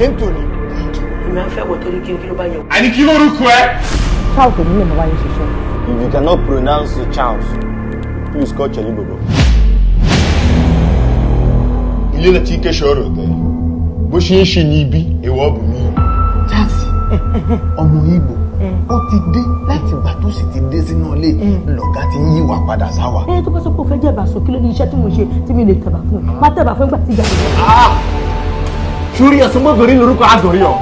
Kéńtò ni. Èmi á fẹ́ wọ torí kí n kí ló bá yẹn. Àní kí lórúkọ ẹ? Charles ò ní lè mọ báyìí ṣiṣẹ́. If you cannot pronounce Charles, please call Cheli Bobo. Ilé náà ti kẹ́sọ̀ ọ̀rọ̀ tẹ̀. Bó ṣe ń ṣe ní ibi, èèwọ̀ bù mí. Charles, ọmọ Ìgbò, ó ti dé láti ìgbà tó sì ti dé sínú ilé lọ̀gá ti ń yíwà padà sáwà. Ẹ tó bá sọ pé o fẹ́ jẹ́ ìbàsọ kí ló ní iṣẹ́ tí mo ṣe tí mi lè tẹ̀bà fún ẹ. Má tẹ̀bà fún ìgbà tí ìjà mi. Sórí ẹ̀sùn mọ́gòrí lórúkọ àgọ̀rí ọ̀.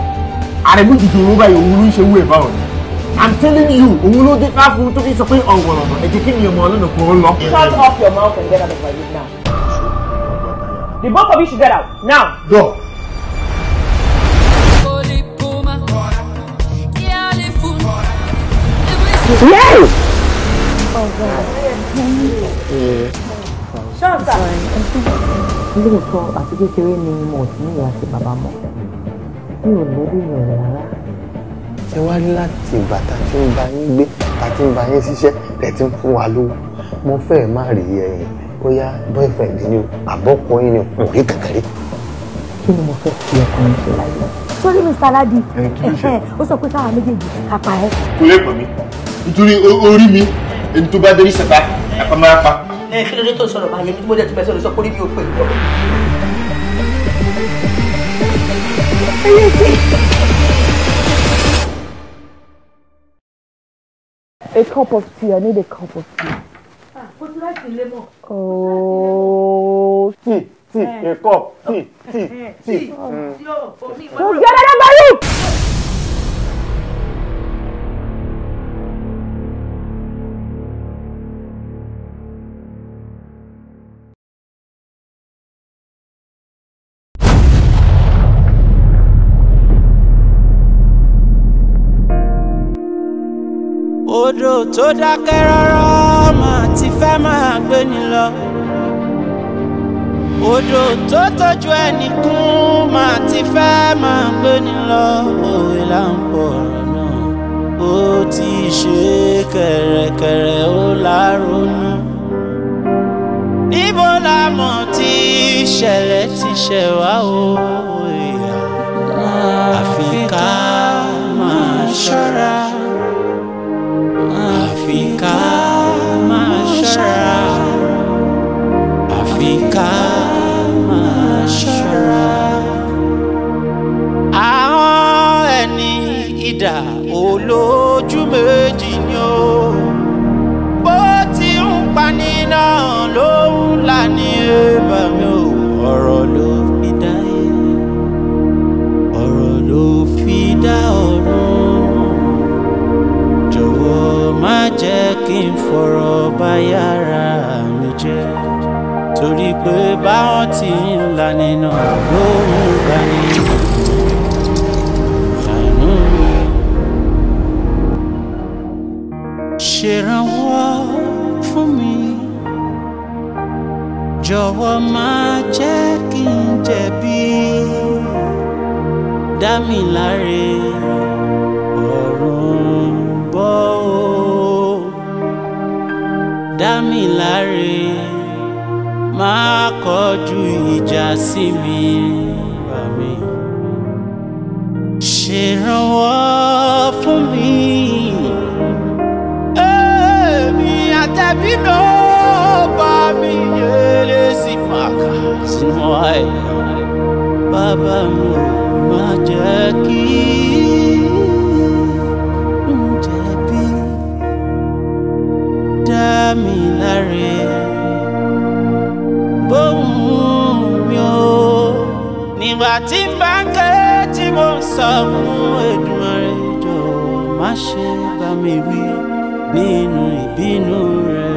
Àrẹ̀mú jùjù òun báyìí òun ló ń ṣe wú ẹ̀ báwọn. I'm telling you, òun ló dé fáfún tó fi sọ pé ọ̀wọ̀n ọ̀nà ẹ jẹ́ kí ni ọmọ ọlọ́nà kò ń lọ. Shut off your mouth and get out of my room now. The both of you should get out now. Go. Yes! Ṣọ́ọ̀tà. Lóòótọ́ àti kékeré ni mo ti ní ìyá àti bàbá mọ́. Mi ò lẹ́bí mi ò rárá. Ṣé wá rí láti ìgbà tá a ti ń bá yín gbé, tá a ti ń bá yín ṣiṣẹ́, tẹ̀ ti ń fún wa lówó. Mo fẹ́ má rí ẹ̀yìn bóyá boyfriend ni o, àbọ̀kọ yín ni o, kò rí kankan rí. Kí ni mo fẹ́ fi ọkùnrin ṣe láyé? Sórí Mr. Aládì, ó sọ pé káwa méjèèjì ká pa ẹ́. Kò lè pọ̀ mí nítorí orí mi ẹni tó bá dérí sẹta àpamọ́ra. Ẹ kí ló dé tó sọ̀rọ̀ máa yẹ kí mo dẹ̀ tún bẹ sọ̀rọ̀ sọ pé orí mi ò pè é. A cup of tea. I need a cup of tea. Kò sí láti ilé mọ́. Oh, tea, tea, a cup, tea, tea, tea. So get out of my room! Odò tó dákẹ́ rọ́rọ́ máa ti fẹ́ máa gbé ni lọ. Odò tó tójú ẹni kún máa ti fẹ́ máa gbé ni lọ. Òwe là ń pọ̀ ọ̀rọ̀ náà, ó ti ṣe kẹ̀rẹ̀kẹ̀rẹ̀ ó láronú. Níbo la mọ̀ tí ìṣẹ̀lẹ̀ ti ṣẹ̀ wá o? Àfi ká máa ṣọ́ra. Àfi ká máa ṣọ́ra. Àfi ká máa ṣọ́ra. Àwọn ẹni idà olójú méjì ni ó. Bó ti ń pani náà ló ń là ní ẹ̀bà mi ò. Ọ̀rọ̀ ló fi dá yé, ọ̀rọ̀ ló fi dá ọ̀run. Jọ̀wọ́ má jẹ́ kí n fọ̀rọ̀ bá yàrá mi jẹ́, torí pé báwọn ti ń là nínú ló ń gbà ní. Àánú ṣèrànwọ́ fún mi, jọ̀wọ́ má jẹ́ kí n jẹ̀bi, dá mi láre ọ̀run bọ́ o, dá mi láre, má kọjú ìjà sí mi, bà mí. Ṣèrànwọ́ fún mi, èmi àtẹ̀bí mi ò bá mi yẹlé sí màkà sínú àyà. Bàbá mi ò má jẹ́ kí n jẹ̀bi, dá mi láre, bóun mi ò. Nígbà tí n bá ń ké tí mo ń sọ fún Èdùmàrè, jọ̀wọ́ má ṣe bá mi wí nínú ìbínú rẹ̀.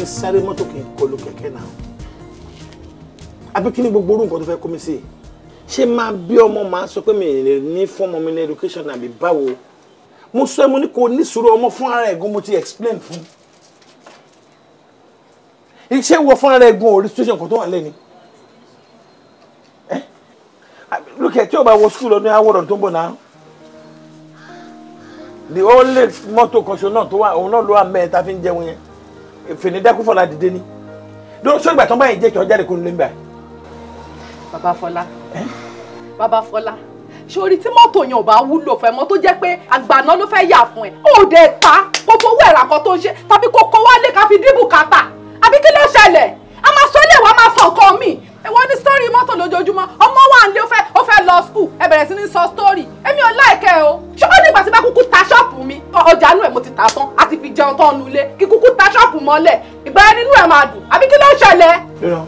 Sáré mọ́tò kì í kọlu kẹ̀kẹ́ náà. Àbí kí ni gbogbo orú nǹkan tó fẹ́ kó mi sí? Ṣé máa bí ọmọ máa sọ pé mi ní fọ́mọ mi ní education àbí báwo? Mo sọ ẹ́, mo ní kò ní sùúrù, ọmọ fún ara ẹ̀ gan mo ti explain fún. Iṣẹ́ wọ fún ara ẹ̀ gan orí situation kan tó wà lẹ́ni. Look at tí o bá wọ school ọdún awọ́dọ̀ tó ń bọ̀ náà. The only mọ́tò kan ṣo náà tó wà, òun náà ló wà mẹ́ta fi ń jẹun yẹn. Fèní dákú fọlá dìde ni. Lórí sọ ìgbà tó ń bá yẹn jẹ́ kí ọ jáde kó nílé ń bá. Bàbá Fọlá, bàbá Fọlá, sórí tí mọ́tò yẹn ò bá wúlò fún ẹ mọ́, tó jẹ́ pé àgbàná ló fẹ́ yà fún ẹ, ó dẹ̀ ta kó fowó ẹ̀rà kan tó ń ṣe tàbí kó kó wálé ká fi dín bùkátà, àbí kí ló ṣẹlẹ̀? A máa sọ ilé wa, máa sọ nǹkan míì. Èwo ní story mọ́tò lójoojúmọ́? Ọmọ wa ń lé, ó fẹ́ lọ school, ẹ bẹ̀rẹ̀ sí ní sọ story. Èmi ò like ẹ́ o. Ṣé ó nígbà tí bá kúkú ta ṣọ́ọ̀pù mi, ọjà inú ẹ̀ mo ti tà tán àti fi jẹun tán nulẹ̀, kí kúkú ta ṣọ́ọ̀pù mọ́lẹ̀, ìgbà yẹn nínú ẹ̀ máa dùn, àbí kí ló ṣẹlẹ̀? Lọ́nà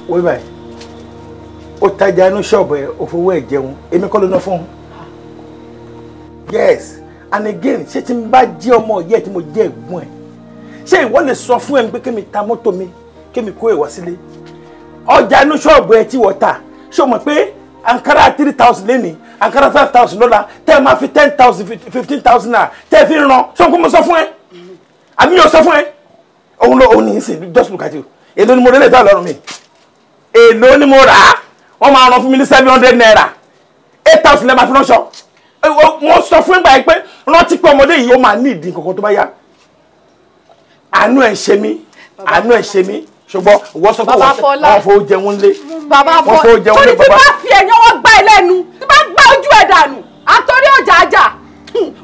wọ́n báyìí, ó tajà inú ṣọ́ọ̀bù ẹ̀, ó fowó ẹ̀ jẹun, èmi kọ́ ló ná fún un. Yes, and again, ṣé tí n bá jẹ́ ọmọ yẹ tí mo jẹ́ ẹ̀gbọ́n ẹ̀, ṣé ìwọ lè sọ fún ẹ̀ pé kémi ta mọ́tò mi, kémi kó ìwọ sílé? Ọjà inú ṣọ́ọ̀bù ẹ̀ tí wọ́n ta, ṣé o mọ̀ pé ankara 3,000 lẹ́ni, ankara 5,000 lọ́la, tẹ́ ẹ máa fi 10,000, 15,000 naira tẹ́ ẹ fi ràn? Ṣé o kò mọ̀ sọ fún ẹ àbí mi ò sọ fún ẹ? Òun ló òun ní í sìn. Just look at you. Èló ni mo rẹ́lẹ̀ tó àlọ́run mi? Èló ni mo rà á? Wọ́n máa rán fún mi ní ₦700, 8,000 lẹ́ẹ̀ máa fi ránṣọ. Wọ́n sọ fún ìgbà yìí pé rántí pé ọmọdé yìí ó máa ní ìdí kankan tó bá yá. Àánú ẹ̀ ń ṣe mí, àánú ẹ̀ ń ṣe mí, ṣùgbọ́n ìwọ sọ pé wọ́n fowó jẹun lé. Bàbá Wọ́n fowó jẹun Fọlá, lé. torí tí Bàbá bá fi ẹ̀yàn wọn gbá ẹ lẹ́nu, tí bá gbá ojú ẹ̀ dànù, àtọ́rí ọjà àjà.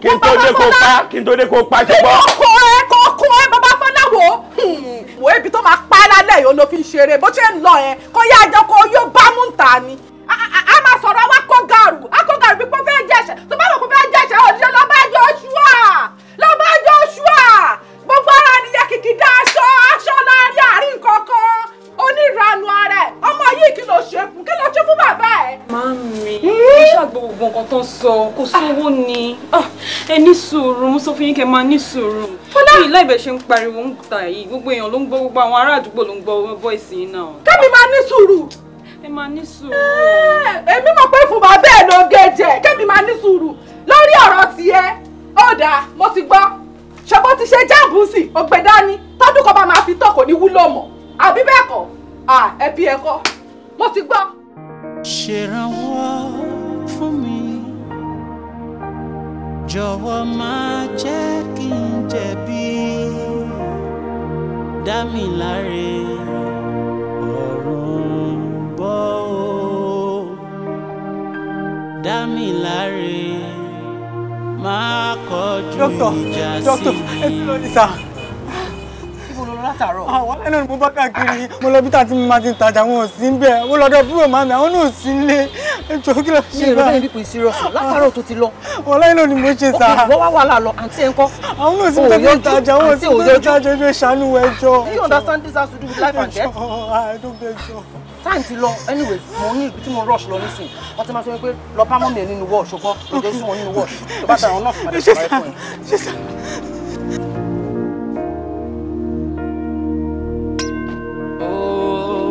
Kí n tó dé kó pa, kí n tó dé kó pa, ṣùgbọ́n. Kó ẹ kó kó ẹ, bàbá Fọlá, wò ó wò ó, ibi tó máa pa ẹ́ lálẹ́ yìí ó ló fi ń ṣeré bó ṣe ń lọ yẹn, kó yá àjọ kó yóò bá mú ta ni. A máa sọ̀rọ̀ wá kó gàrú, á kó gàrú bí kò fẹ́ jẹ̀ṣẹ̀. Tó bá wọ̀ kó fẹ́ jẹ̀ṣẹ̀, òṣìṣẹ́ lọ́ bá Joshua, lọ́ bá Joshua. Gbogbo ara nìyẹn, kìkì dá aṣọ aṣọ láàrin àárín kankan, onírànú ara ẹ̀. Ọmọ yìí, kí ló ṣe fún, kí ló ṣe fún bàbá ẹ̀? Màámi, ẹ ṣàgbọ́ gbogbo nǹkan tó ń sọ, kò sówó ni. Ah, ẹ ní sùúrù, mo sọ fún yín kẹ́ máa ní sùúrù. Fọlá yìí láìbẹ̀ ṣe ń pariwo ń ta yìí, gbogbo èèyàn ló ń gbọ́, gbogbo àwọn ará àdúgbò ló ń gbọ́ voice yín náà. Kẹ́mi máa ní sùúrù. Ẹ máa ní sùúrù. Èmi mọ̀ pé fún bàbá ẹ̀ ló gé jẹ. Kẹ́mi máa ní sùúrù lórí ọ̀rọ̀ tiẹ̀. Ó dáa, mo ti gbọ́. Ṣọgbọ́n ti ṣe JAMB sí ògbé dání, tọ́dún kan bá máa fi tọ́, kò ní wúlò mọ́, àbí bẹ́ẹ̀ kọ́? Ẹbí ẹ kọ́, mo ti gbọ́. Ṣèrànwọ́ fún mi, jọ̀wọ́ má jẹ́ kí n jẹ̀bi, dá mi láre, ọ̀run bọ̀ ó, dá mi láre, má kọjú Doctor, ìjà sí doctor, mi. Ẹ ti lọ ní sà. Ibo ló lọ látàárọ̀? Àwọn ẹnu ni mo bá káàkiri. Mo lọ bí tá a ti máa ti ń tajà, wọn ò sí ń bẹ̀. Mo lọ́dọ̀ búrò màmí, àwọn náà ò sí ń lé. Ẹ jọ̀ọ́, kí ló Mi ṣe ò rò bẹ́ẹ̀ báyìí? ni people serious látàárọ̀ tó ti lọ. Wọ́n láyé náà ni mo ṣe sà. Ok, wọ́n wá wàhálà lọ, àǹtí ẹ̀ ń kọ́? Àwọn náà ò sí bí tó ti ń tajà, wọn ò sí bí tó ti ń tajà, ẹ ṣàánú ẹ jọ̀ọ́. Do you understand this has to do with life and death? Ẹ jọ̀ọ́. Time ti lọ anyways, mo ní ibi tí mo rush lọ nísìn. Wọ́n ti máa sọ pé lọ bá mummy ẹ̀ nínú ward, ṣùgbọ́n lọ jẹ́ sí wọn nínú ward. Tó bá tàwọn nọ́ọ̀sì padà Ṣé sọ̀rọ̀ sà, ẹ̀ fún ẹ. Ṣé sà.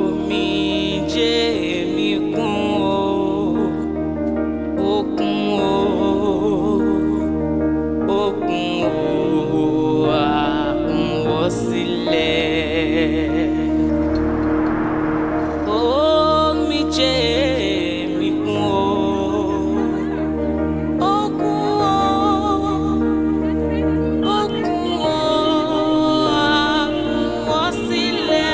Omijé mi kún o, ó kún o, ó kún o, àkúnwọ́ sílẹ̀. Omijé mi kún o, ó kún o, ó kún o, àkúnwọ́ sílẹ̀.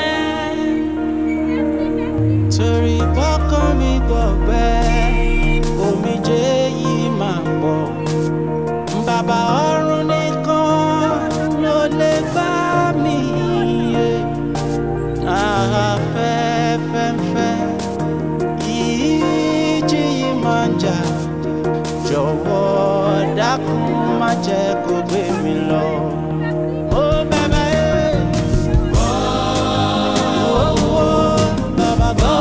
Torí bọ́kàn mi gbọ̀gbẹ́, omijé yìí máa pọ̀. Bàbá ọ̀run nìkan ló lè gbà mí. Afẹ́fẹ́fẹ́, ìjì yìí máa ń jà. Jọ̀wọ́ dákun, má jẹ́ kó gbé mi lọ. Ó bàbá ẹ̀, bàbá gbọ́,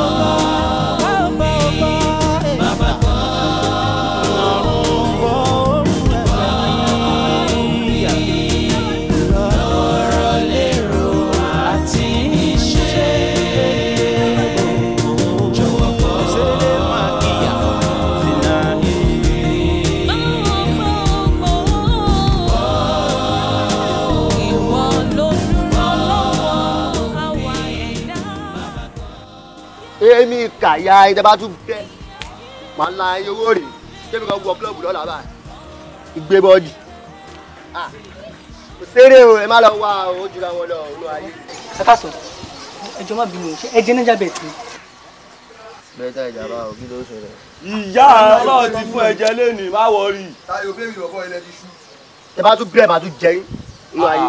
bàbá bàbá ọ̀run bọ̀ lọ́rọ̀ lérò àti ṣe. Jọ̀wọ́ gbọ́. Nígbà ya ẹ bá tún bẹ́ màá la iye owó rè kébì kan wọ kílọ̀bù lọ́la báyìí. Ìgbé bọ́ọ̀dì. Kò séré o, ẹ má lọ wá o, ó jura wọn lọ òun ayé. Ẹ ká sọ, ẹjọ́ má bínú, ṣé ẹ jẹ́ Niger bet ni? Bẹ́ẹ̀ tá ìjàmbá o, kí ló ṣẹlẹ̀? Ìyá Ọlọ́run ti fún ẹ̀jẹ̀ lẹ́nu, má wọrí. Táyọ̀ fẹ́mi lọ́kọ́ ilẹ̀ ti ṣú. Ẹ bá tún bẹ́ẹ̀ máa tún jẹ yín nínú ayé.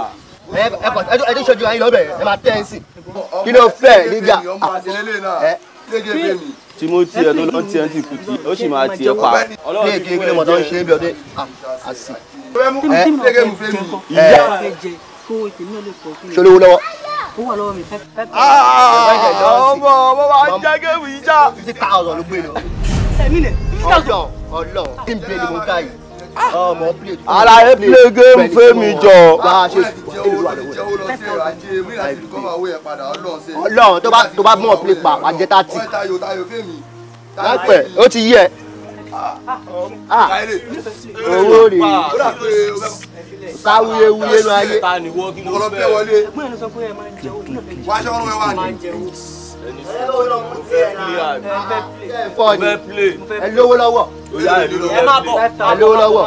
Ẹ tó ṣojú ayé lọ́bẹ̀ ẹ máa tẹ́ ẹ sí. Kí ló fẹ́ nígbà? Timothy ẹ tó lọ tiẹ̀ ti kùtì, ó sì máa tiẹ̀ pa. Ọlọ́run ti fún ẹ̀jẹ̀. Ṣolówó lọ́wọ́. Ó wà lọ́wọ́ mi 5. Ọmọ ọmọ wa jẹ́ géèmù yìí já. 50,000 ló gbé lọ. Ẹ̀mí lẹ̀ 50,000. Ọlọ́run kí n bẹ́ẹ̀ ni mo ká yìí. Ọmọ play. Ara ẹ play game fẹ́mi jọ. Wá a ṣe Ọlọ́run tó bá mọ̀ play pa wà jẹ́ 30. Lápẹ̀ ó ti yí ẹ. Owó rèé sáwúyéwúyé ló ayé. Ẹ lówó lọ́wọ́. Ẹ lówó lọ́wọ́.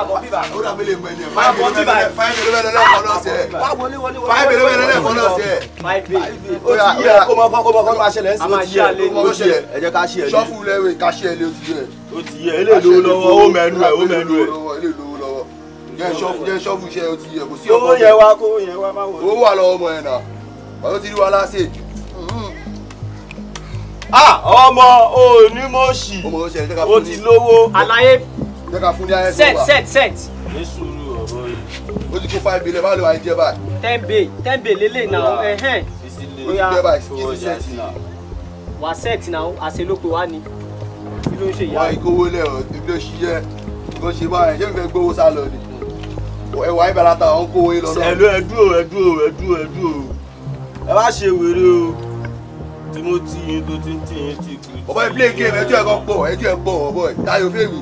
Ṣọ́fù lẹ́wẹ̀ káṣí ẹ̀ lé ó ti yẹ. Ó ti yẹ eléyìí lówó lọ́wọ́ ó mẹ́nu ẹ̀ ó mẹ́nu ẹ̀. Jẹ́ ṣọ́fù iṣẹ́ ó ti yẹ kò sí ọkọ̀. Owó yẹn wá kó yẹn wá má wọlé. Owó wà lọ́wọ́ ọmọ yẹn náà. Wàá tó ti rí wa láṣẹ. Ọmọ òní mo ṣì ó ti lówó. Àlàyé set set. Ní sùúrù ọ̀rọ̀ yìí. Ó ti kó 5 billion báwo ló wà ní jẹ́ báyìí. 10 bay lélẹ̀ náà. Ó ti jẹ́ báyìí kí ti set. Wà set náà àṣelópo wa ni. Kí ló ń ṣe ìyá? Wà ìkówó lẹ̀ ọ́ ibi ló ṣi yẹ nǹkan ṣe báyìí ṣé mi fẹ́ gbówó sá lọ ni. Ẹwà ìbára ta àwọn kówó yín lọ náà. Ẹ̀lú ẹ̀dúró ẹ̀dúró ẹ̀dúró ẹ̀dúró ẹ má ṣe wèrè o. Timothy yín tó ti ń tì yín tì kú. Ọ̀bọ̀ ẹ̀ play game ẹjọ́ ẹ̀ kan pọ̀ ẹjọ́ ẹ̀ pọ̀ ọ̀bọ̀ ẹ̀ Táyọ̀ fẹ́mi.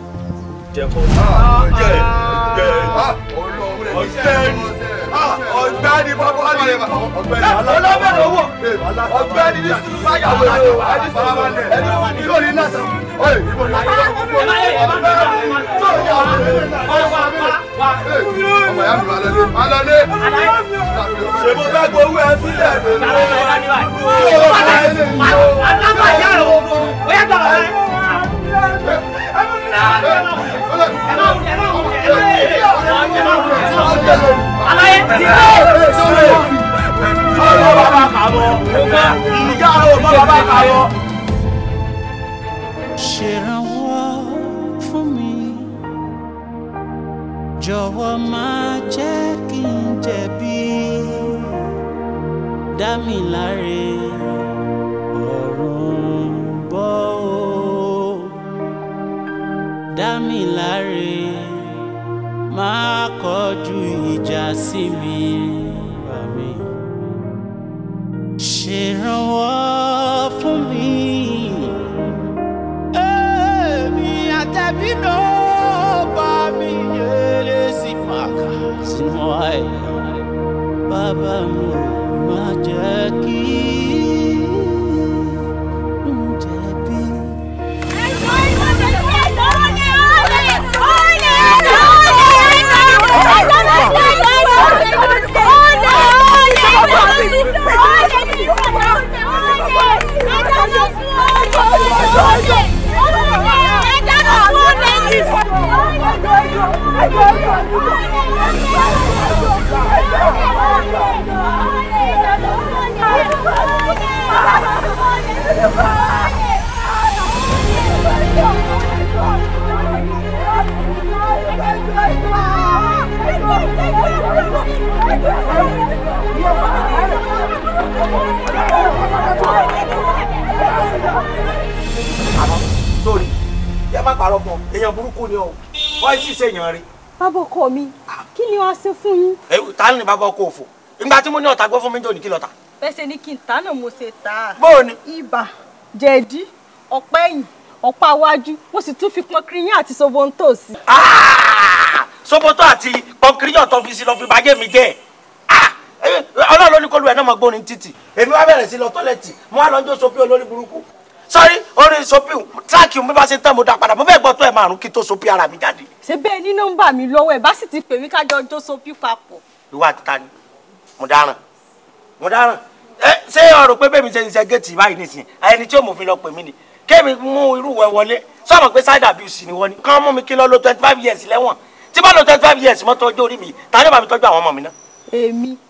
Jẹ̀kọ́. Jẹ jẹ ọ̀gbẹ́ni ọ̀gbẹ́ni bàbá ni ọlọ́bẹ̀rẹ̀ owó ọ̀gbẹ́ni ní sùúrù báyàwó ẹni sùúrù ẹni sùúrù yóò ní láti ọ̀yẹ̀ ìbò ní ṣe mo fẹ́ gbowó ẹ sílẹ̀ Ṣèrànwọ́ fún mi, jọ̀wọ́ má jẹ́ kí n jẹ̀bi, dá mi láre, ọ̀run bọ̀ o, dá mi láre, má kọjú ìjà sí mi, bà mí. Ṣèrànwọ́ fún mi, èmi àtẹ̀bí mi ò bá mi yẹlé sí màkà sínú àyà. Bàbá mi ò má jẹ́ kí n jẹ̀bi. Àmọ́ sórí yẹ má parọ́ fún ọ, èèyàn burúkú ni ọ, wọ́n sì ṣe èèyàn rí. Bàbá ọkọ mi, kí ni wàá ṣe fún yín? Ẹ ta ni bàbá ọkọ òfò? Ìgbà tí mo ní ọ̀tá gbọ́ fún mi jò ní kí lọ́ta. Bẹ́sẹ̀ ni kí n ta náà mo ṣe tà á. Bóò ni? Ibà, jẹ̀dí, ọ̀pá ẹ̀yìn, ọ̀pá iwájú, mo sì tún fi pọnkiriyàn àti sobonto sí. Soboto àti pọnkiriyàn tó fi sí lọ fi bàjẹ́ mi jẹ́. Ọlọ́run ló ní kó lu ẹ̀ náà mọ̀ gbórin títì. Èmi wá bẹ̀rẹ̀ sí lọ tọ́lẹ̀tì, mo wá lọ jó sopí olórí burúkú. Sọ́rí orin sopi tíráàkì mi bá ṣe tán mo dá padà, mo fẹ́ gbọ́ tó ẹ̀ márùn-ún kí tó sopi ara mi jáde. Ṣé bẹ́ẹ̀ ní nọ́mbà mi lọ́wọ́ ẹ̀ bá sì ti pè mí kájọ jó sopi papọ̀. Ìwà àti ta ni? Mo dáràn. Mo dáràn. Ẹ ṣé o rò pé bẹ́ẹ̀ mi ṣe ń ṣe géètì báyìí nísìnyí? Ẹni tí ó mòfin lọ pè mí ni. Kémi mú irú wẹ wọlé. Sọ́mọ̀ pé side abuse ni wọ́n ní. Kán mú mi kí lọ lo 25 years lẹ́wọ̀n. Tí bá lo 25 years mọ́tò ọjọ́ orí mi, ta ni bá mi tọ́jú àwọn ọmọ mi náà?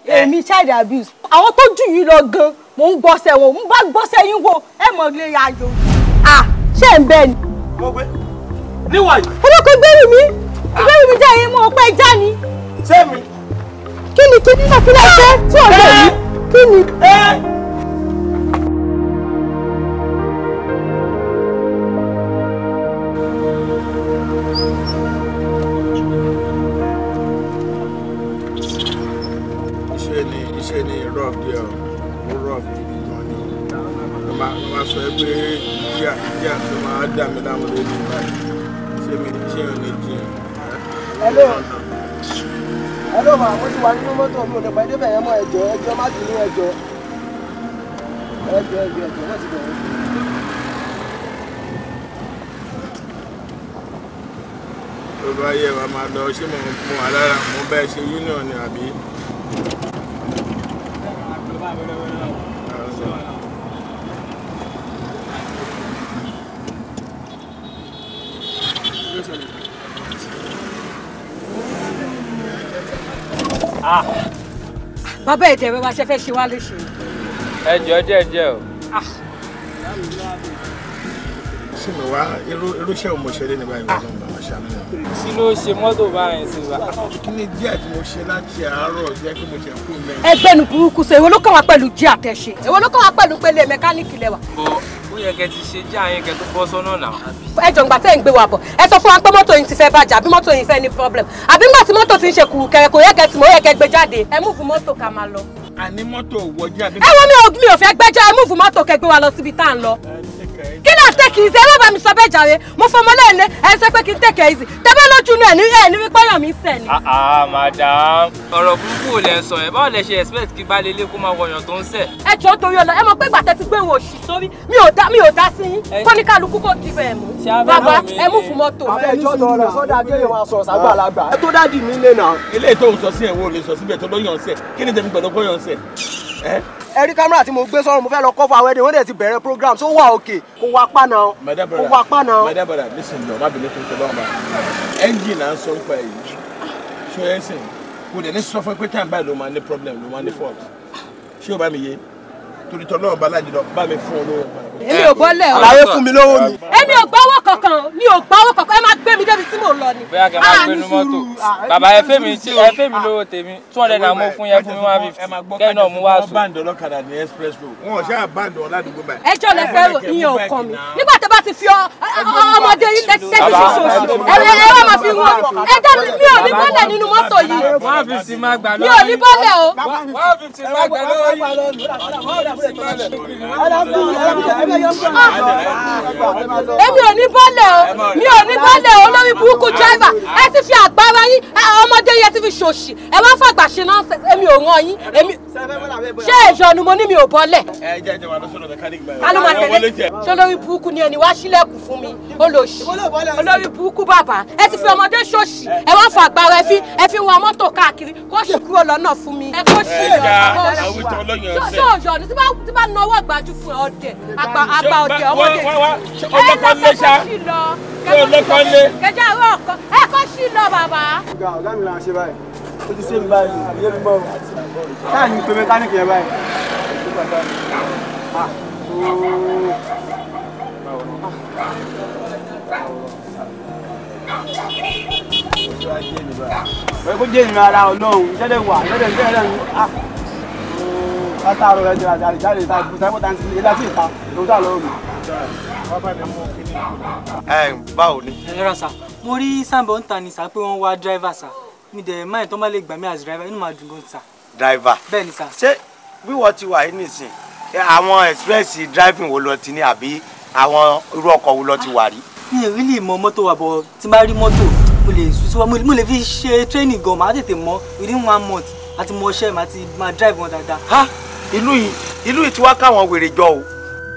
Èmi child abuse. Àwọn tó jù yín lọ gan, mò ń gbọ́sẹ̀ wọn, ń bá gbọ́sẹ̀ yín wo, ẹ mọ̀ lè ayò. À ṣé ń bẹ́ẹ̀ ni. Mo gbé níwọ̀n yìí. Olóko gbẹ́rù mi, gbẹ́rù mi jẹ́ èyí mú ọpẹ́ já ni. Ṣé mi? Kí ni kí nínú kí lè ṣe tí ò lè yí? Kí ni? Iṣẹ́ ni rough díẹ̀ o, rough gidi gan ni. Ló máa sọ pé jíà tó máa dà mí láwọn lórí báyìí. Ṣé mi ṣé ò ní jiyàn? Hello. Hello ma, mo ti wà nínú mọ́tò mi ò lè pẹ́ débẹ̀ yẹn mọ́, ẹjọ́ ẹjọ́ má bínú ẹjọ́. Ẹjọ́ ẹjọ́ ẹjọ́ má ti bẹ̀rẹ̀. Tó bá yẹ wa máa lọ, ṣé mo mú wa lára mo bẹ́ẹ̀ ṣe union ni àbí? Bàbá ẹ̀dẹ̀ rẹ wá ṣe fẹ́ ṣe wá léṣe. Ẹ jọ̀ọ́ jẹ́jẹ́ o. Ṣé mi wá irú iṣẹ́ wo mo ṣe lé ní báyìí wọ́n lọ́nà bàbá ṣàánú mi. Kí ló ṣe mọ́tò báyìí sí wa? Kí ni díẹ̀ tí mo ṣe láti àárọ̀ jẹ́ pé mo ṣe kú mẹ́rin. Ẹgbẹ́nu burúkú sọ, èwo ló kàn wá pẹ̀lú jí àtẹ̀ṣe? Èwo ló kàn wá pẹ̀lú pélé mẹkáníìkì lẹ́wà? Bọ̀ ó yẹ kẹ́ ti ṣe já yín kẹ́ tó bọ́ sọ́nà náà. Ẹ jọ̀ọ́ ǹgbà tẹ́ ń gbé wa bọ̀, ẹ sọ fún wa pé mọ́tò yín ti fẹ́ bàjẹ́ àbí mọ́tò yín fẹ́ ní problem. Àbí ńgbà tí mọ́tò ti ń ṣe kùrùkẹrẹ kò yẹ kẹ́ tì mọ́, ó yẹ kẹ́ gbé jáde. Ẹ múfù mọ́tò ká máa lọ. Àní mọ́tò wọjí àbí. Ẹ wo mi ò fẹ́ gbẹ́jọ́, ẹ múfù mọ́tò kẹ́ gbé wa lọ síbi tá à ń lọ. Kí ló ń tẹ́kì ìzì? Ẹ má bá mi sọ bẹ́ẹ̀ jàre. Mo fọmọ lẹ́ẹ̀lẹ́, ẹ sọ pé kí n tẹ́kì ìzì. Tẹ́bẹ́ lójú inú ẹ̀ ní ẹ̀ ní wípé ọyàn mi ń sẹ̀ ni. Ah madam, ọ̀rọ̀ burúkú ò lẹ sọ yẹn. Báwo lẹ ṣe expect kí baálé ilé kó máa wọyàn tó ń sẹ̀? Ẹ jọ̀ọ́ torí ọlọ, ẹ mọ̀ pé ìgbà tẹ́ ti gbé wọn òṣì sórí, mi ò dá sí yín. Kó ní kálukú kò di bẹ́ẹ̀ mú. Bàbá ẹ mú fún mọ́tò. Àbẹ̀ ìjọ tọrọ sọ́dà kéèyàn máa sọ̀rọ̀ sàgbàlagbà. Ẹ tó dádì mi lé náà. Ilé tó ń sọ sí ẹ̀wọ̀n ò lè sọ síbẹ̀ tó lóyún ọ̀sẹ̀. Kí ni tèmi gbọ́dọ̀ kóyàn ọ̀sẹ̀? Ẹ rí kámẹ́rà tí mo gbé sọ́run, mo fẹ́ lọ kọ́ fún àwọn ẹni, wọ́n dẹ̀ ti bẹ̀rẹ̀ program, so wà òkè, kò wá pa náà, kò wá pa náà. My dear brother, listen lọ, má bínú tó ń tọ́ bá wọn bá. Ẹ́ńjìn là ń sọ nípa èyí. Ṣé ẹ sìn? Kò dẹ̀ ní sọ fún ẹ pé time báyìí ló máa ní problem, ló máa ní fault. Ṣé o bá mi yé? Torí tọ́ lọ́wọ́ bá lájùlọ, bá mi fún ọ lówó. Èmi ò bọ́lẹ̀ o. Àlàyé fún mi lówó mi. Èmi ò gbọ́wọ́ kankan, mi ò gbọ́wọ́ kankan, ẹ máa gbé mi débi tí mò ń lọ ni. Bóyá kẹ́ máa gbénu mọ́tò. Bàbá ẹ fẹ́ mi lówó tèmi, 200 náà mo fún yẹn, fún mi 150. Kẹ́yìn náà mú wá sùn. Wọ́n báǹdì ọlọ́kadà ní express road. Wọ́n ò ṣáà báǹdì wọn ládùúgbò báyìí. Ẹjọ́ lẹ fẹ́ rò, ìyẹn ò kàn mí. Nígbà tó bá ti fi ọmọdé yìí tẹ́tí ṣoṣù, ẹ wá máa fi wọ́n. Ẹjọ́ mi ò ní bọ́lẹ̀ nínú mọ́tò yìí. 150 máa gbà lọ́wọ́. Mi ò ní bọ́lẹ̀ o. 150 máa gbà lọ́wọ́ yìí. Èmi ò ní bọ́lẹ̀ o, mi ò ní bọ́lẹ̀ o, olórí burúkú driver, ẹ ti fi àgbára yín, ọmọdé yẹn ti fi ṣòṣì, ẹ wá fàgbà ṣe náà, èmi ò ràn yín, ṣé ìyọnu mo ní mi ò bọ́lẹ̀. Ẹ jẹ́ ìjọba lọ sọ́dọ̀ mẹkáníìkì báyìí. Ta ló máa tẹ̀lé? Ṣé olórí burúkú ni ẹni wá sílẹ̀kùn fún mi? Olóṣì, olórí burúkú bàbá, ẹ ti fi ọmọdé ṣòṣì, ẹ wá fàgbára ẹ fi wa mọ́tò káàkiri, kó ṣì kúrò lọ́nà fún mi, ẹ kó ṣì lọ, ṣé ìyọnu tí bá nawọ́ gbájú fún ọdẹ, àgbà ọdẹ ọmọdé. Ọlọ́kọ́ lé ṣá. Ọlọ́kọ́ lé. Kẹjá àwọn ọkọ ẹ kó sí lọ bàbá. Ọ̀gá ọ̀gá mi là ń ṣe báyìí. Ó ti ṣe mi báyìí, ìyé mi bọ̀. Táà ní pé mẹkáníìkì yẹn báyìí. Wọ́n kó jẹ́ ìrìn ara ọlọ́run, ìṣẹ́lẹ̀ wà, ìṣẹ́lẹ̀ ìṣẹ́lẹ̀ ń látàárọ̀ rẹ̀ jẹ́ àjáde jáde ìta ìbùsà ìbùsà ìta ìta ìta ìta lọ́wọ́ mi. Ẹ báwo ni. Ẹ rà sá, mo rí sáǹbọ̀ ń ta ni sá pé wọ́n wá dráìvà sá, mi dẹ̀ máa tó má lè gbà mí as driver, inú máa dùn gan sá. Driver. Bẹ́ẹ̀ ni sá. Ṣé wíwọ ti wà yìí nìsín, àwọn express driving wo lọ ti ní àbí àwọn irú ọkọ̀ wo lọ ti wà rí? Mi ò really mọ mọ́tò wà bọ̀, tí n bá rí mọ́tò mo lè sùn, mo lè fi ṣe training gan, màá tètè mọ̀ within 1 month àti mọ iṣẹ́ màá ti máa drive wọn dáadáa. Ha! Ìlú yìí ti wá káwọn wèrè jọ o.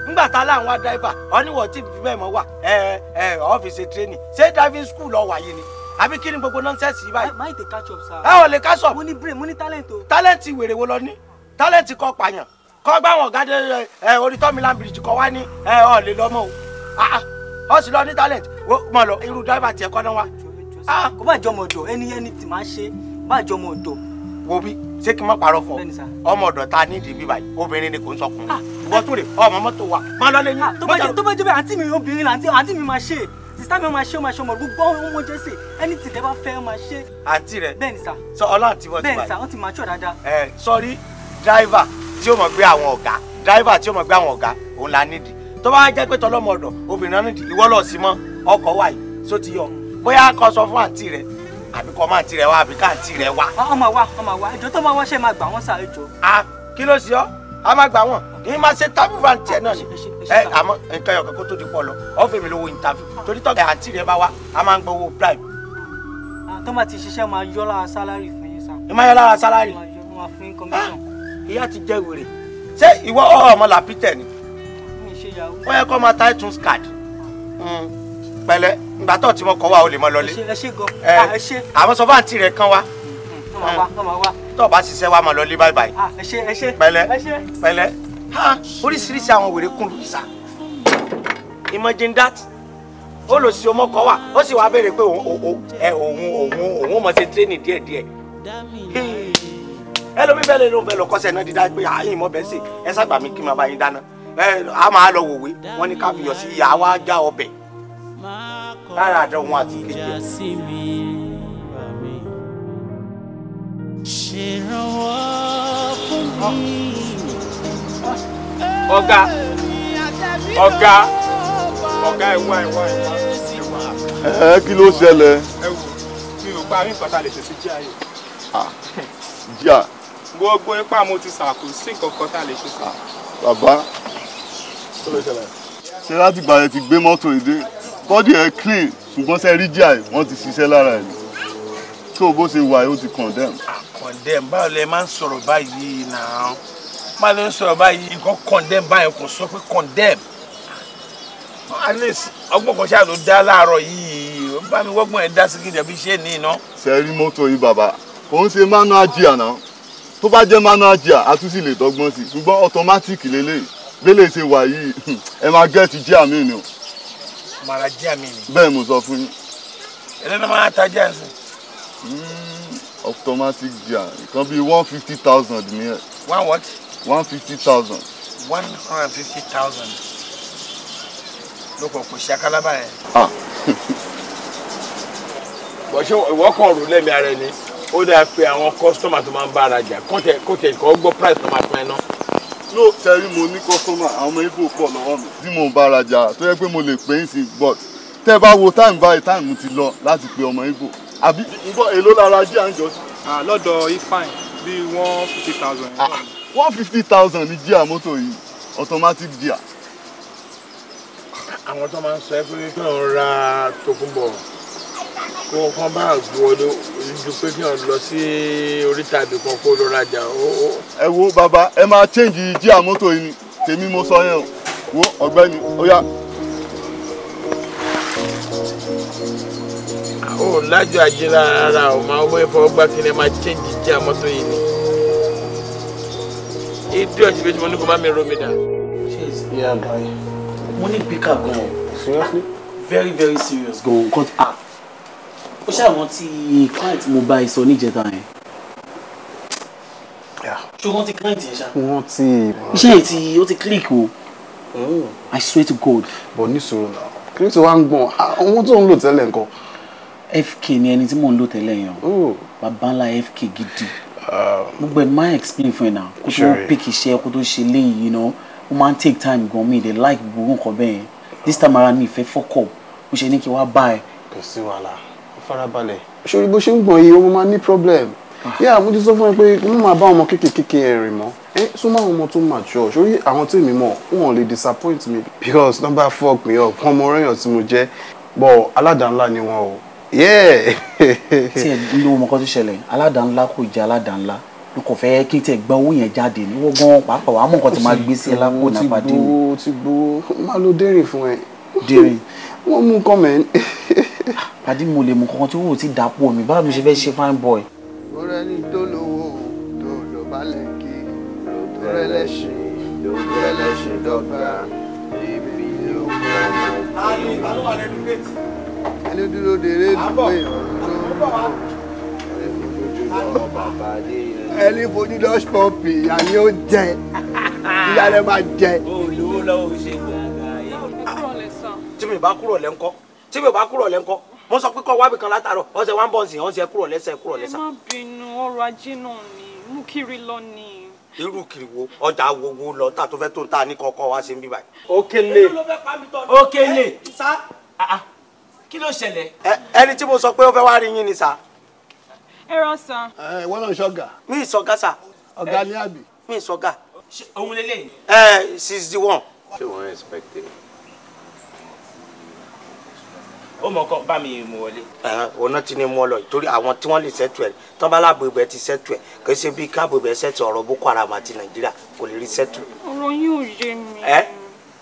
Ńgbà tá láwọn wá dráìvà ọ́níwọ̀ tí fi bẹ́ẹ̀ mọ́ wà ẹ ẹ ọ́fíìsì tírénì ṣé driving school lọ wáyé ni àbí kí ni gbogbo nọ́ńsẹ̀sì yìí báyìí. Má tètè catch up sir. Ẹ ò lè catch up. Mo ní brain, mo ní talent o. Talent wèrè wo lọ ní? Talent kọ pààyàn kọ gbá àwọn ọ̀gá dé ẹ orí tọ́mìlán bridge kọ wá ní ẹ ọ̀ lè lọ́mọ o. Ọ sì lọ ní talent mọ̀ lọ irú dráìvà tiẹ̀ kọ́ náà wá. Kó bá jọmọ ọ̀dọ̀ ẹni tí máa ṣe bá jọmọ ọ̀dọ̀. Wo bí ṣé kí n má parọ́ fún ọ ọmọ ọ̀dọ̀ ta nídìí bíbá yìí obìnrin ni kò ń sọkùnrin ìwọ tún rè ọmọ mọ́tò wa má lọ lẹ́yìn. Tó bá jẹ́ bẹ́ẹ̀ àǹtí mi obìnrin là àǹtí mi máa ṣe sísá mi máa ṣe ó máa ṣe ọmọ gbogbo ọmọ jẹ́sẹ̀ ẹni tí tẹ́ bá fẹ́ ó máa ṣe. Àǹtí rẹ bẹ́ẹ̀ ni sà. Sọ ọlọ́run tí wọ́n ti báyìí. Bẹ́ẹ̀ ni sà, wọ́n ti máa ṣọ́ dáadáa. Ẹ sọrí dráìvà tí ó mọ̀ gbé àwọn ọ̀gá dráìvà tí ó mọ̀ gbé àwọn ọ̀gá òun la nídìí tó bá jẹ́ pé tọlọ́mọ ọ̀dọ̀ obìnrin náà nídìí ìwọ lọ sí mọ́ ọkọ̀ wà yìí só ti yọ bóyá kó sọ fún àǹtí rẹ àbí kọ́ máa tirẹ̀ wá àbí ká tirẹ̀ wá. Ọmọ wa ọmọ wa ẹjọ́ tó máa wá ṣe máa gbà wọ́n sá ẹjọ́. A kí ló ṣe ọ́? A máa gbà wọ́n kì í máa ṣe tábù bá ń tiẹ̀ náà ni. Ẹ àmọ́ nǹkan ẹyọ̀kan kó tó di pọ̀ lọ ọ́ fèmí lówó interview torí tọ́ka àǹtí rẹ bá wá a máa ń gbowó bribe. Tó máa ti ṣiṣẹ́ máa yọ lára sálárì fún yín sá. Ẹ máa yọ lára sálárì. Máa fún yín commission. Ìyá ti jẹ́ wèrè. Ṣé ìwọ ọmọ làpítẹ̀ ni? Mi ṣe yahoo. Ó yẹ kó máa ta iTunes card. Pẹ̀lẹ́ ìgbà tó tí mo kọ wá o lè mọ lọlé. Ẹ ṣé gan. Ẹ ṣé. Àwọn sọ fáǹtì rẹ kan wá. Wá. Tó o bá ṣiṣẹ́ wá mọ lọlé báyìí báyìí. Ẹ ṣé ẹ ṣé. Pẹ̀lẹ́ pẹ̀lẹ́ oríṣiríṣi àwọn wèrè kún lùsà. Imagine that. Ó lọ sí ọmọ kọ wá ó sì wá béèrè pé òun mọ̀ ṣe tírénì díẹ̀díẹ̀. Ẹlòmí bẹ́ẹ̀ lè ló ń fẹ́ lọ kọ́sẹ̀ náà dídá pé àyìn mọ́ bẹ́ẹ̀ sè ẹ ságbà mi kí n máa bá yín dáná. A máa lọ wòwe wọ́n ní ká fi yọ̀ sí ìyá wa já ọbẹ̀ lára àdó wọn àti ìkejì ẹ. Ọ̀gá ọ̀gá ọ̀gá ẹ wá ẹ wá ẹ wá. Ẹ kí ló ṣẹlẹ̀? Ẹ wò mi ò pa mí nǹkan tá a lè ṣe sí jíà yìí. Jíà. Gbogbo ipá mo ti sà kò sí nǹkan kan tá a lè ṣe sí. Bàbá ṣe láti gbà yẹn ti gbé mọ́tò ìdé bọ́dì ẹ̀ clean ṣùgbọ́n ṣe rí jíà yìí wọ́n ti ṣiṣẹ́ lára ẹ̀ ni tó bó ṣe wà yìí ó ti condemn. Condemn báwo lẹ máa ń sọ̀rọ̀ báyìí náà máa lè ń sọ̀rọ̀ báyìí nǹkan condemn báyìí kò sọ pé condemn at least ọgbọ́n kan ṣáà ló dá láàárọ̀ yìí bá mi wọ́gbọ́n ẹ̀ dá sí kí dẹ̀bi ṣé ní iná. Ṣe rí mọ́tò yìí bàbá kò ń ṣe manual gear náà tó bá jẹ́ manual gear a tún sì lè dọ́gbọ́n sí ṣùgbọ́n automatic lélẹ́yìí bẹ́lẹ̀ ṣe wà yìí ẹ máa gẹ́ẹ̀tì jíà mi ni o. Màrà jíà mi ni. Bẹ́ẹ̀ mo sọ fún yín. Ẹlẹ́nu máa ta jíà sí. Automatic gear nǹkan bíi 150,000 ní ẹ. One what? 150,000. 150,000. Ló kọ̀ kò ṣe akálábà yẹn. Bọ̀ ṣé ìwọ kàn rò lẹ́mìí ara ẹni ó dáa pé àwọn kọ́sítọ́mà tó máa ń bá ara jà kọ́tẹ̀ kọ́ gbọ́ price tó máa fún ẹ náà. No sẹ́rí mo ní kọ́sítọ́mà àwọn ọmọ Ìgbò pọ̀ lọ́wọ́ mi tí mò ń bá rajà tó yẹ pé mo lè pè é sí but tẹ́ bá wo táìmù báyìí táìmù ti lọ láti pe ọmọ Ìgbò àbí nǹkan èló lára jí à ń jọ sí. Lọ́dọ̀ Ifeanyi bíi 150,000. 150,000 ni jíà mọ́tò yìí automatic gear. Àwọn tó máa ń sọ ẹ́ pé kí wọ́n ra tòkunbọ̀ kó kán bá gbọ́ ju pé kí wọ́n lọ sí oríta ibì kan kó lọ rajà. Ẹ wo bàbá ẹ máa change jíà mọ́tò yìí ni tèmi mo sọ yẹn o wo ọ̀gbẹ́ni ó yá. Ó lájọ ajé rárá o máa wọ́n fọwọ́ gbá kí ni ẹ máa change jíà mọ́tò yìí ni. Ìdí ọ̀sìn bí mo ní kó má mi romi dà. Yeah, guy. Mo ní bíkà gan. Seriously? Very very serious gan. Cause ah, ó ṣàrántí client mo bá ẹ sọ níjẹta yẹn. Ṣé o rántí client yẹn ṣá? Mo rántí. Iṣẹ́ yìí ti ó ti click o. I swear to God. But ní sùúrù náà, kí ló ti wá ń gbọ̀n? Àwọn tó ń lò tẹ́lẹ̀ nǹkan. FK ni ẹni tí mò ń lò tẹ́lẹ̀ yẹn o. Bàbá ńlá FK gidi. Gbogbo ẹ̀ máa explain fún ẹ náà. Kó tó pick iṣẹ́ kó tó ṣe léyìí, you know, ó máa ń take time gan mi dey like gbogbo nǹkan bẹ́ẹ̀ yẹn. This time around mi ìfẹ́ fọ́kọ̀ mo ṣe ní kí wá bá ẹ. Kò sí wàhálà, ó farabalẹ̀. Ṣé bó ṣe ń gbọ̀n yìí, ó máa ní problem. Yeah, mo ti sọ fún ẹ pé mo máa bá ọmọ kéékèèké ẹ rìn mọ́. Ẹ súnmọ́ àwọn ọmọ tó mature. Sórí àwọn tí èmi mọ̀, wọn ò lè disappoint me because number fuck me up. Wọ́n mọ ọ̀rẹ́yàn tí mo jẹ́, but aládàá-ńlá ni wọn o. Yeah. Tí ẹ ló mọ nǹkan tó ṣẹlẹ̀, aládàá-ńlá kò jẹ́ aládàá-ńlá. Mo kàn fẹ́ kí n tẹ̀ gba owó yẹn jáde ní wọ́n gan pàápàá wàá mọ̀ nǹkan tí máa gbé sí ẹ lápò náà pàdé mi. Ó ti gbowó, má lo dérìn fún ẹ. Dérìn. Wọ́n mú nǹkan mẹ́. Pàdé mo lè mú kankan tí owó ti dàpọ̀ mi, báwo ni mo ṣe fẹ́ ṣe fine boy. Ó rẹ́ni tó lówó tó lọ balẹ̀ kí tó rẹ́lẹ́ṣin tó rẹ́lẹ́ṣin dọ́gba ibi ló kọ́. Ẹni dúró de rélùwé ọ̀run ló ẹni fojú lọ́ṣ pọ́ǹpì ìyá ni ó jẹ ìyá rẹ máa jẹ. Olówó lọ́wọ́ ṣe gbàgbà yìí. Tí mi bá kúrò lẹ́ńkọ́, tí mi bá kúrò lẹ́ńkọ́, mo sọ pé kọ́ wábì kan látàárọ̀, ọ̀sẹ̀ wá ń bọ̀ sí ọ̀sẹ̀ kúrò lẹ́sẹ̀ kúrò Ẹ lẹ́sà. má bínú, ọrọ̀ ajé náà ni mú kiri lọ ni. Irú kiri wo ọjà wo lọ tà tó fẹ́ tó ń tà ní kọ́kọ́ wá sí ń bí báyìí. Okele Okele kí ló ṣẹlẹ̀? Ẹni tí mo sọ pé ó fẹ́ wá rí yín ni sà. Ẹ rọ sà. Ẹ wọ́n náà ṣọ̀gà. Mi ì sọ̀gá sà. Ọ̀gá ní àbí. Mi ì sọ̀gá. Òun lélẹ́yìn. Ẹ 61. Ṣé wọ́n expect it? Ó mọ̀ kọ́ bá mi mú wọlé. Òun náà ti ní mú ọ lọ torí àwọn tí wọ́n lè ṣètò ẹ̀ tán bá láàbò ibẹ̀ ti ṣètò ẹ̀ kì í ṣe bí káàbò ibẹ̀ ṣètò ọ̀rọ̀ Boko Haram àti Nàìjíríà kò lè rí ṣètò. Ọ̀rọ̀ yín ò yé mi. Ẹ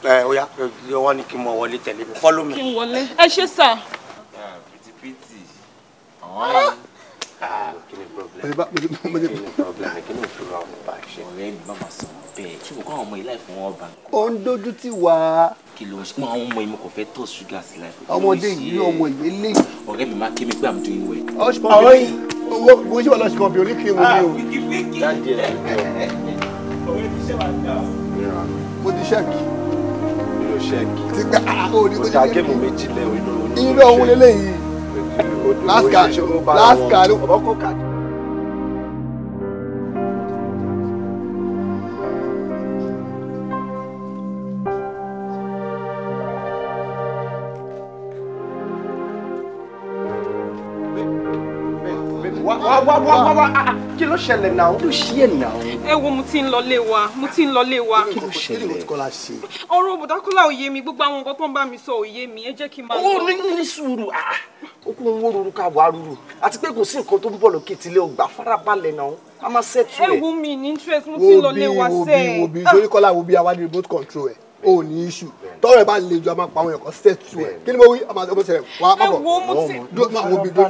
ẹ ó yá wọ́n ní kí n mọ wọlé tẹ̀lé mi follow me. Kí n wọlé. Ẹ ṣé sà. Pretty pretty. Kí ni problem? Kí ni problem? Kí ni òfin ra ọmọ bá ṣe? Ọ̀rẹ́ mi má máa sọ̀rọ̀ bẹ́ẹ̀. Ṣé kò kọ́ àwọn ọmọ ilé ìfún wọn bá? Ó ń dojú tì wá. Kí ló ń ṣe? Àwọn ọmọ yìí mo kò fẹ́ tọ̀ ṣúgà sí láìpẹ́. Ọmọdé yìí ọmọ ìwé lé. Ọ̀rẹ́ mi máa ké mi pé I'm doing well. Hush puppy. Owó bó ṣe wà lọ́ṣù pọ̀pì oníkìrìmù ni o. Jáde ẹ̀ Mo ti ṣẹ́ẹ̀kì. Ló ṣẹ́ẹ̀kì. Ti gbà ó ní Ó ta géèmù méjì lẹ́ Irú ọ̀hún lélẹ́yìí. Last card last card. Ọkọ̀ card. Wá wá wá wá kí ló ṣẹlẹ̀ náà? Kí ló ṣe ẹ̀ náà? Ẹ wo mo ti ń lọ lé wa, mo ti ń lọ lé wa. Kí ló ṣẹlẹ̀? Ọ̀rọ̀ Bọ̀dákọ́lá ò yé mi, gbogbo àwọn nǹkan tó ń bá mi sọ ò yé mi, ẹ jẹ́ kí n máa lọ. Ó ní sùúrù, ó kún owó ruru ká wà ruru, àti pé kò sí nǹkan tó ń bọ̀ lókè tílé ọgbà farabalẹ̀ náà, a máa ṣètò Ẹ ẹ̀. wo mi ní interest, mo ti ń lọ lé wa Wo bí sẹ́ẹ̀. wo bí sórí Kọ́lá wo bí àwa ní remote control ẹ̀ o ní issue tọrọ ẹ bá le ju a máa pa àwọn ẹ̀kọ́ settle ẹ̀ kí ni mo wí a máa ọmọ sẹ̀rẹ̀ wà á má Ẹ bọ̀ wo mo ti dúró máa wo bí dúró.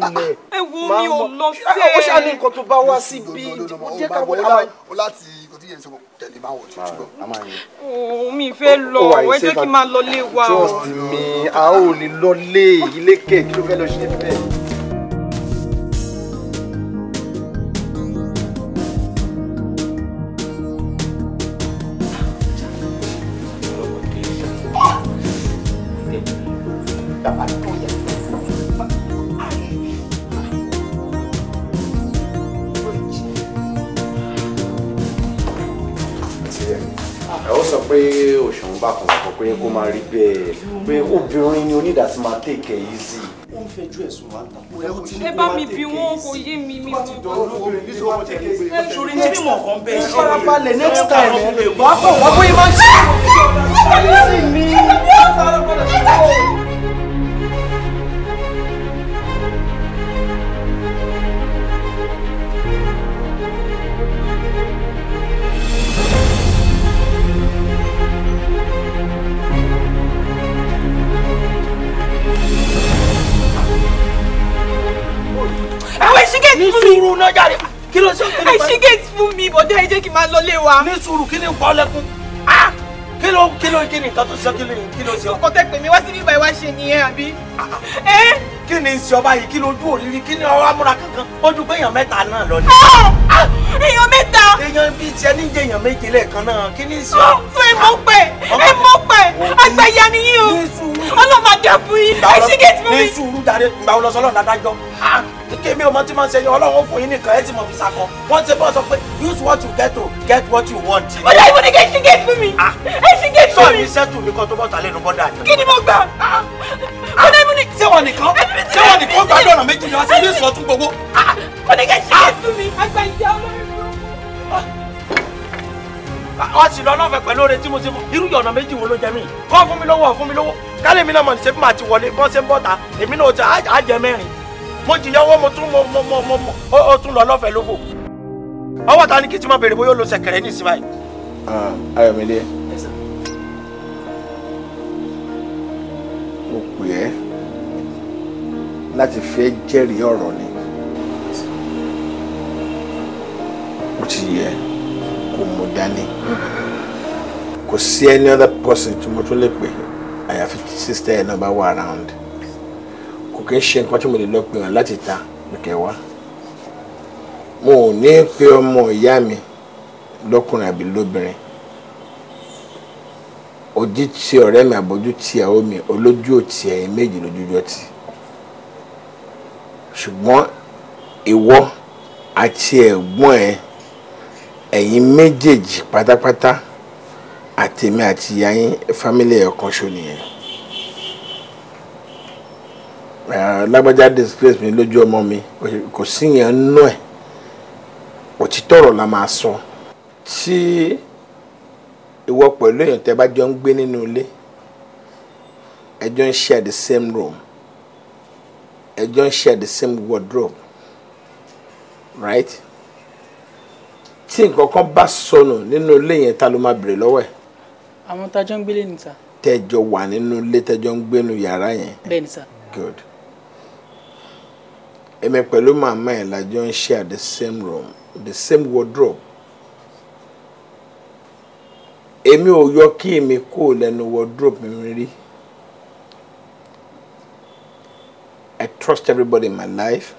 Ẹ wo mi ò lọ sẹ́ẹ̀. Ó ṣáà ní nǹkan tó bá wá síbi ó jẹ́ ká wọlé àwọn. O láti kò tí yẹn sọ tẹ̀lé máa wọ̀ ṣùgbọ́n. Ooo mi fẹ́ lọ, ẹ jẹ́ kí n máa lọ lé wa. Trust me, a ò lè lọ lé ilé kẹ̀ kí ló fẹ́ lọ ṣe bẹ́ẹ̀. Ẹ ó sọ pé òṣùwọ̀n bá kan kọ pé kó máa rí bẹ́ẹ̀ pé obìnrin ni onídàásí máa take it easy. Ó ń fẹjú ẹ̀sùn wa ń ta. Ẹ bá mi bí wọn kò yé mi mi mọ. Sori ní mímọ̀ kan bẹ́ẹ̀ ṣe. Farabalẹ̀ next time ẹ̀ wàá kọ̀ wá bóyá máa ń ṣe. Ṣé ní? Àwọn ẹ ṣí gate Ní fún mi. sùúrù náà jáde. Kí ló ṣe? Ẹ ṣí gate fún mi, bọ̀dá ẹ jẹ́ kí n máa lọ lé wa. Ní sùúrù kí ni pa ọ́ lẹ́kún? Ah! Kí ló kí ló kí ni nǹkan tó ṣe kí ló kí ló ṣe ọ́? Nǹkan tẹ́ pè mí wá sí bíbá ìwá ṣe nìyẹn àbí? Ẹ Kí ni ń ṣe ọba yìí? Kí lójú òrírí? Kí ni ọwọ́ amúra kankan? Ojú pé èèyàn mẹ́ta náà lọ ni. Èèyàn mẹ́ta. Èèyàn bíi tiẹ̀ ní jẹ́ èèyàn méje lẹ́ẹ̀kan náà. Kí ni ń ṣe ọ́? Fún ẹ mọ̀ pé ẹ mọ̀ pé àgbàyà ni yín o. Ọlọ́mọ àdá fún yín. Ẹ ṣí gate fún mi. Ní sùúrù jáde, ìgbà wo lọ sọ Ọlọ́run adájọ́? Ah! Kémi ọmọ tí máa ń ṣe yẹn, Ọlọ́run ó fún yín nìkan, ẹ ti mọ̀ fi sakọ. Wọ́n ti bọ́ sọ pé use what you get to get what you want. Bọ̀dá ìbò ni kẹ́ ẹ ṣí gate fún mi. Ẹ ṣí gate fún Sọ mi. mi sẹ́tù mi kan tó bọ́ta lẹ́nu bọ́dà ni. Kí ni mo gbà? Bọ̀dá ìbò ni. Ṣé wọn nìkan? Ṣé wọn nìkan gbàdúrà ọ̀nà méjì ni wọ́n ṣe ní ìsọ̀tún gbogbo? Mo ní kẹ́ ẹ ṣí gate fún mi. Àgbàyà olórí burúkú. Wọ́n sì lọ lọ́fẹ̀ẹ́ pẹ̀lú oore tí mo ṣe fún irú ọ̀nà méjì wo ló jẹ mí kọ́ fún mi lówó ọ̀ fún mi lówó kálí mi náà mọ̀ ní ṣe bí màá ti wọlé bọ́n ṣe ń bọ́ta èmi náà ti á jẹ mẹ́rin mo jìyà owó mo tún mo mo mo mo ó tún lọ lọ́fẹ̀ẹ́ lófò. Ọwọ́ ta ni kí tí mo béèrè bóyá ó lo ṣẹ̀kẹ̀rẹ̀ ní ìsinmi báyìí. Ayọ̀mídé, mo pè ẹ́ láti fẹ́ jẹ́rìí ọ̀rọ̀ ni. Ó ti yẹ kó mú dání. Kò sí any other person tí mo tún lè pè àyàfi sister ẹ̀ náà bá wà around. Kò kí ń ṣe nǹkan tí mo lè lọ pè wọ́n láti ta kẹ̀kẹ́ wá. Mo ò ní pe ọmọ ìyá mi lọ́kùnrin àbí lóbìnrin. Ojú ti ọ̀rẹ́ mi àbójú ti ìyàwó mi, olójú òtí ẹ̀yìn méjì lójújọ́ ti. Ṣùgbọ́n ìwọ àti ẹ̀gbọ́n ẹ, ẹ̀yin méjèèjì pátápátá àtèmi àti ìyá yín, fámílì ẹ̀ kan ṣo nìyẹn. Lágbájá disgrace mi lójú ọmọ mi, kò sí yẹn nú ẹ̀. Òtítọ́ ọ̀rọ̀ la máa sọ. Tí ìwọ pẹ̀lú èèyàn tẹ́ bá jọ ń gbé nínú ilé, ẹ jọ ń share the same room, ẹ jọ ń share the same wardrobe, right? Tí nǹkan kan bá sọnù nínú ilé yẹn, ta ló máa béèrè lọ́wọ́ ẹ̀? Àwọn tá a jọ ń gbélé ni sà. Tẹ́jọ wà nínú ilé, tẹ́jọ ń gbénu yàrá yẹn. Bẹ́ẹ̀ ni sà. Good. Èmi pẹ̀lú màmá ẹ̀ la jọ ń share the same room, the same wardrobe. Èmi ò yọ kí èmi kó lẹ́nu wardrobe mi rí. I trust everybody in my life.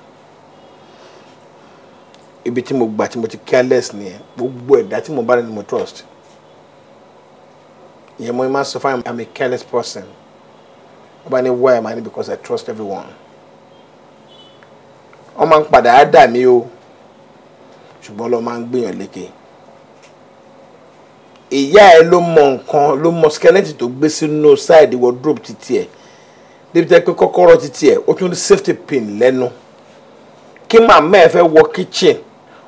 Ibi tí mo gbà tí mo ti careless nìyẹn. Gbogbo ẹ̀dá tí mo bá ní ni mo trust. Ìyẹn mo máa ń sọ fún, I'm a careless person. Wọ́n bá ní why am I ní, because I trust everyone. Wọ́n máa ń padà á dà mí o, ṣùgbọ́n lọ́ máa ń gbìyàn lékè. Ìyá ẹ ló mọ nǹkan, ló mọ skeleton tó gbé sínú side wardrobe títí ẹ̀, débi tẹ́ pé kọ́kọ́rọ́ títí ẹ̀ ó tún ní safety pin lẹ́nu. Kí màmá ẹ fẹ́ wọ kitchen,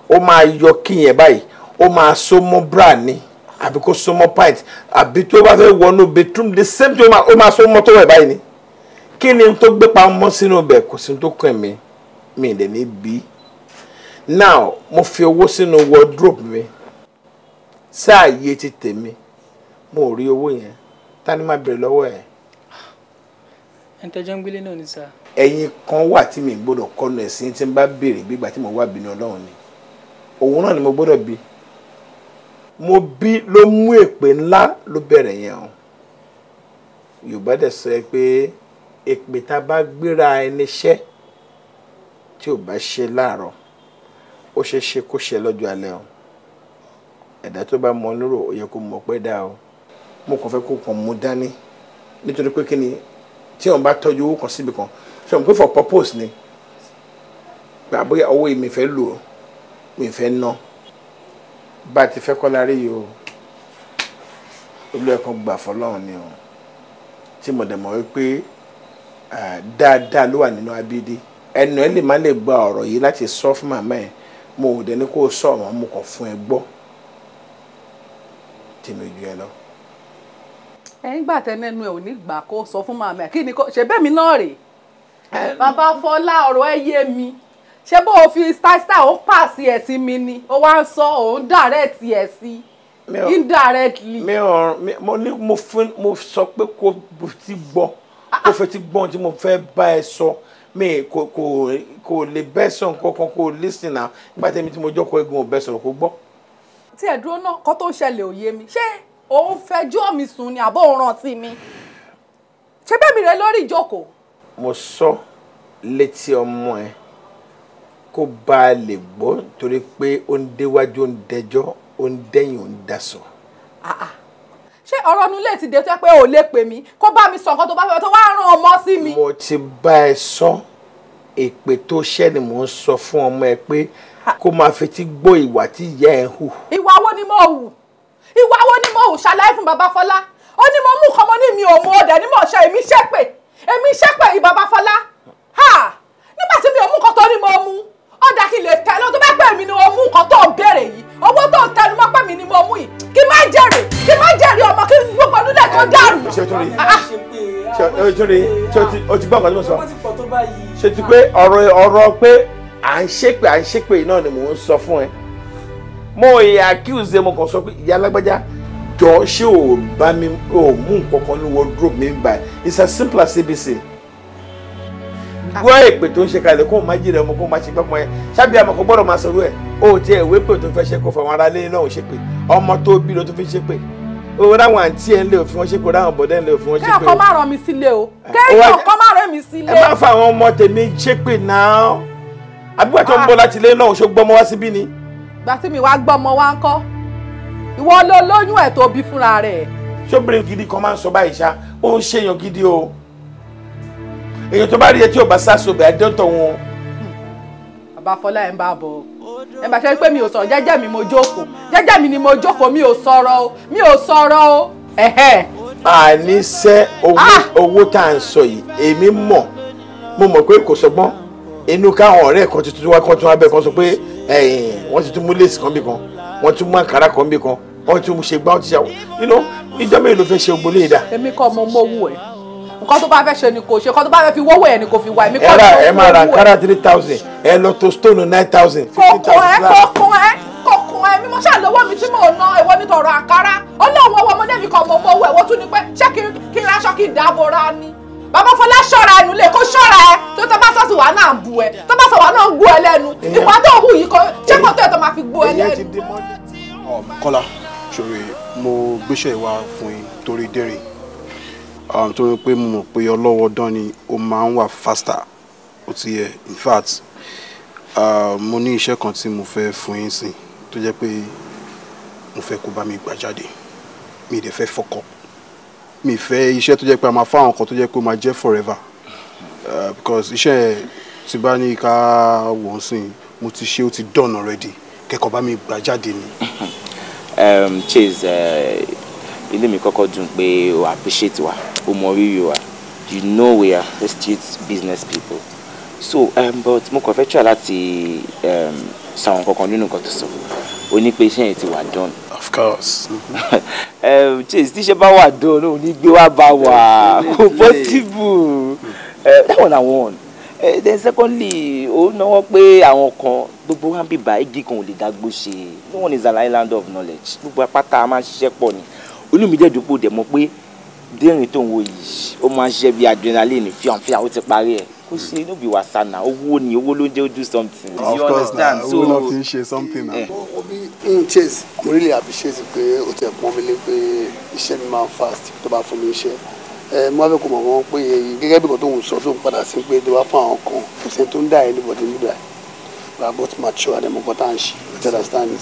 ó máa yọ kí yẹn báyìí, ó máa so mọ́ bra ni àbí kó so mọ́ pint, àbí tó bá fẹ́ wọnú bedroom, the same thing, ó máa so mọ́ tó wẹ̀ báyìí ni. Kí ni tó gbé pamọ́ sínú ibẹ̀? Kò sí tó kàn mí, mi ì dẹ̀ ní bí. Now mo fi owó sínú wardrobe mi sáàyè ti tèmi, mo ò rí owó yẹn, ta ni máa bèrè lọ́wọ́ ẹ̀? Ẹni tẹ́jọ́ ń gbélé náà ni sà. Ẹ̀yin kan wà tí mi gbọ́dọ̀ kọ́nu ẹ̀sìn tí n bá béèrè bí ìgbà tí mo wà bínú Ọlọ́run ni, òun náà ni mo gbọ́dọ̀ bí. Mo bí ló mú èpè ńlá ló bẹ̀rẹ̀ yẹn o. Yorùbá dẹ̀ sọ pé èpè tá a bá gbéra ẹni ṣẹ́ tí ò bá ṣe láàárọ̀, ó ṣeé ṣe kó ṣe lọ́jọ́ alẹ́ o. Ẹ̀dá tó bá mọ nírò ó yẹ kó mọ̀ pé dá o. Mo kàn fẹ́ kó kàn mú dání, nítorí pé kí ni tí òun bá tọ́jú owó kan síbi kan, ṣe òun pé for purpose ni, pé àbóyá owó yìí mi fẹ́ lò ó, mi fẹ́ ná. Bá a ti fẹ́ kọ́ lárí yìí o, olú ẹ̀kan gbà fọlọ́run ni o, tí mo dẹ̀ mọ̀ wípé dáadáa ló wà nínú abídí. Ẹnu ẹ lè má lè gba ọ̀rọ̀ yìí láti sọ fún màmá ẹ, mo ò dẹ̀ ní kó sọ ọ̀rọ̀, mo kàn fún ẹ gbọ́ tèmi ju ẹ lọ. Ẹ̀yin gbà tẹnẹnu ẹ ò ní gbà kó sọ fún màmá ẹ, kí ni kó ṣe bẹ́ẹ̀ mi náà rèé. Bàbá Fọlá, ọ̀rọ̀ ẹ yé mi. Ṣé bó o fi style ó pàṣẹ ẹ̀ sí mi ni ó wá ń sọ òun direct ẹ̀ sí indirectly. Mi ò mo ní mo fún mo sọ pé kó ti gbọ́, kó fẹ́ ti gbọ́ tí mo fẹ́ bá ẹ sọ. Mi kò kò kò lè bẹ́ sọ nǹkan kan, kò listen now. Nígbà tẹ́mi tí mo jókòó egun ò bẹ́ sọ̀rọ̀ kó gbọ́. Tí ẹ dúró náà, kó tó ṣẹlẹ̀ ò yé mi. Ṣé òun fẹjọ́ mi sùn ni àbó òun rántí mi? Ṣé bẹ́ẹ̀ mi rẹ lórí ìjókòó? Mo sọ létí ọmọ ẹ kó bá a lè gbọ́, torí pé ó ń déwájú, ó ń dẹjọ́, ó ń dẹ́yìn, ó ń dasọ. Ṣé ọ̀rọ̀ inú ilé ti dé tó yẹ pé ò lè pè mí kó bá mi sọ nǹkan tó bá fẹ́ tó wá rán ọmọ sí mi? Mo ti bá ẹ sọ, èpè tó ṣẹ́ ni mò ń sọ fún ọmọ ẹ pé kó máa fetí gbọ́ ìwà tí ìyá ẹ hù. Ìwà wo ni mo hù? Ìwà wo ni mo hù? Ṣàlàyé fún bàbá Fọlá. Ó ní mo mú nǹkan, mo ní mi ò mú, ọdẹ ní mo ṣe, èmi ṣépè, èmi ṣépè ì bàbá Fọlá. Nígbà tí mi ò mú nǹkan tó ní mo mú, ó dà kí n lè tẹ lọ tó bá pè mí ni mo mú nǹkan tó ń béèrè yìí, owó tó ń tẹnu mọ́ pè mí ni mo mú yìí, kí má jèrè, kí má jèrè ọmọ, kí gbogbo ọdún lè kó dàrú. Ṣé o tó rí? Ṣé o tó rí? Ṣé o ti gbọ́ nǹkan tí mo sọ? Ṣé ti pé ọ̀rọ̀ pé à ń ṣépè náà ni mò ń sọ fún ẹ. Mo ì accuse mo kàn sọ pé ìyá alágbájá jọ ṣé ò bá mi ò mú nǹkan kan ní wardrobe mi báyìí. It's as simple as ABC. Gbọ́ èpè tó ń ṣe kalẹ̀ kó o má jìnnà ọmọ kó o má ṣe gbọ́pọ̀ yẹn ṣábí àmọ́ kò gbọ́dọ̀ máa sọ̀rọ̀ ẹ̀ o ti ẹ̀ wépè tó fẹ́ ṣe kó fún àwọn aráalé náà ṣe pé ọmọ tó bí ló tó fi ṣe pé o ráwọn àǹtí ẹ̀ ń lé òfin wọn ṣe pé ráwọn bọ̀dẹ́ ń lé òfin wọn ṣe pé. Kéèyàn kan má ràn mí sílé o, kéèyàn kan má ràn mí sílé. Ẹ má fa àwọn ọmọ tèmi ṣe pé náà àbúgbà tó ń bọ̀ láti ilé náà ṣó gbọ́mọ wá síbí ni. Gbà tí mi wá gbọ́mọ wá ń kọ́, ìwọ ló lóyún ẹ̀ tó bí fúnra rẹ̀. Ṣóbìnrin gidi kan máa ń sọ báyìí ṣá, ó ń ṣèyàn gidi o. Èyàn tó bá rí etí ọba sásobẹ adéǹtọ wọn. Bàbá Fọlá ẹ̀ ń bá bọ̀ ẹ bá ṣe pé mi ò sọ̀rọ̀ jẹ́jẹ́ mi mo jókòó jẹ́jẹ́ mi ni mo jókòó mi ò sọ̀rọ̀ o mi ò sọ̀rọ̀ o. Àníṣe owó tá à ń sọ yìí èmi mọ̀ mo mọ̀ pé kò sọgbọ́n inú káwọn ọ̀rẹ́ kan tuntun wá kan tún wá bẹ́ẹ̀ kan sọ pé wọ́n ti tún mú léèsì kan bí kan wọ́n tún mú àǹkárá kan bí kan wọ́n tún ṣe gbá wọ́n ti ṣe àwọn ìjọ mélòó ló fẹ́ ṣe ògbólé yìí dà. Èmi kọ́ mo mówó ẹ̀ nǹkan tó bá fẹ́ ṣe ni kò ṣe nǹkan tó bá fẹ́ fi wọ́wọ́ ẹ̀ ni kò fi wá èmi kọ́ ni mo mówó ẹ̀. Ẹ máa ra àǹkárá 3,000 ẹ lọ tó stone 9,000. Kòkò ẹ kòkò ẹ kòkò ẹ mímọ ṣáà lówó mi tí mò ń ná èwo nítorọ àǹkárá ọlọ́run ọwọ́ ọmọdé mi kan mo mówó ẹ̀ wọ́n tún ní pé ṣé kí n raṣọ kí n dáàbò ra ni. Bàbá Fọlá ṣọ́ra ẹnu lè kó ṣọ́ra ẹ tó tó bá sọ̀sì wà náà ń bu ẹ tó bá sọ wà náà ń gbó ẹ lẹ́nu ìwà tó hù yìí kò ṣé kò tó ẹ̀ tó máa fi gbó ẹ lẹ́nu. Kọ́lá ṣòro mo gbéṣẹ́ ìwà fún yín torí dẹ́rìn torí pé mo mọ̀ pé ọlọ́wọ́ dán ni ó máa ń wà faster ó ti yẹ. In fact mo ní iṣẹ́ kan tí mo fẹ́ fún yín sí tó jẹ́ pé mo fẹ́ kó bá mi gbà jáde. Mi ì dẹ̀ fẹ́ fọkọ, mi fẹ́ iṣẹ́ tó jẹ́ pé a máa fáwọn kan tó jẹ́ pé ó máa jẹ́ forever because iṣẹ́ tí bá ní ká wọ̀n sí mo ti ṣe ó ti done already kẹ́kọ̀ọ́ bá mi gbà jáde ni. Chase, inú mi kọ́kọ́ dùn pé o appreciate wa, o mọ rírì wa, you know we are astute business people. So but mo kàn fẹ́ try láti sàwọn kankan nínú nǹkan tó sọ o ní pé iṣẹ́ yẹn ti wà done. Of course. Chase, tíṣẹ́ bá wà done ò ní gbé wá bá wà kò possible. That one na one. Then secondly, ó náwó pé àwọn kan gbogbo wa ń bíbá igi kan ò lè dágbó ṣe. No one is an island of knowledge. Gbogbo apáta a máa ń ṣiṣẹ́ pọ̀ ni. Olúmídé dúpọ̀ dẹ̀ mọ̀ pé dẹ́rìn tó ń wo yìí ó máa ń ṣiṣẹ́ bí adrenaline fíànfíà ó ti parí ẹ̀. Kó ṣe no be wasa na owó ni owó ló ń jẹ́ ó do something. Of course na owó náà fi ń ṣe something na. Obi Chase, mo really appreciate pé o ti pọ́n mi lé pé iṣẹ́ mi máa ń fast tó bá fún mi iṣẹ́. Mo wá fẹ́ kó mọ̀ wọ́n pé gẹ́gẹ́ bí nǹkan tó ń sọ tó ń padà sí pé tó bá fún àwọn kan kò sẹ́ni tó ń dá anybody nígbà. We are both mature and mo kọ́ tá à ń ṣe you understand me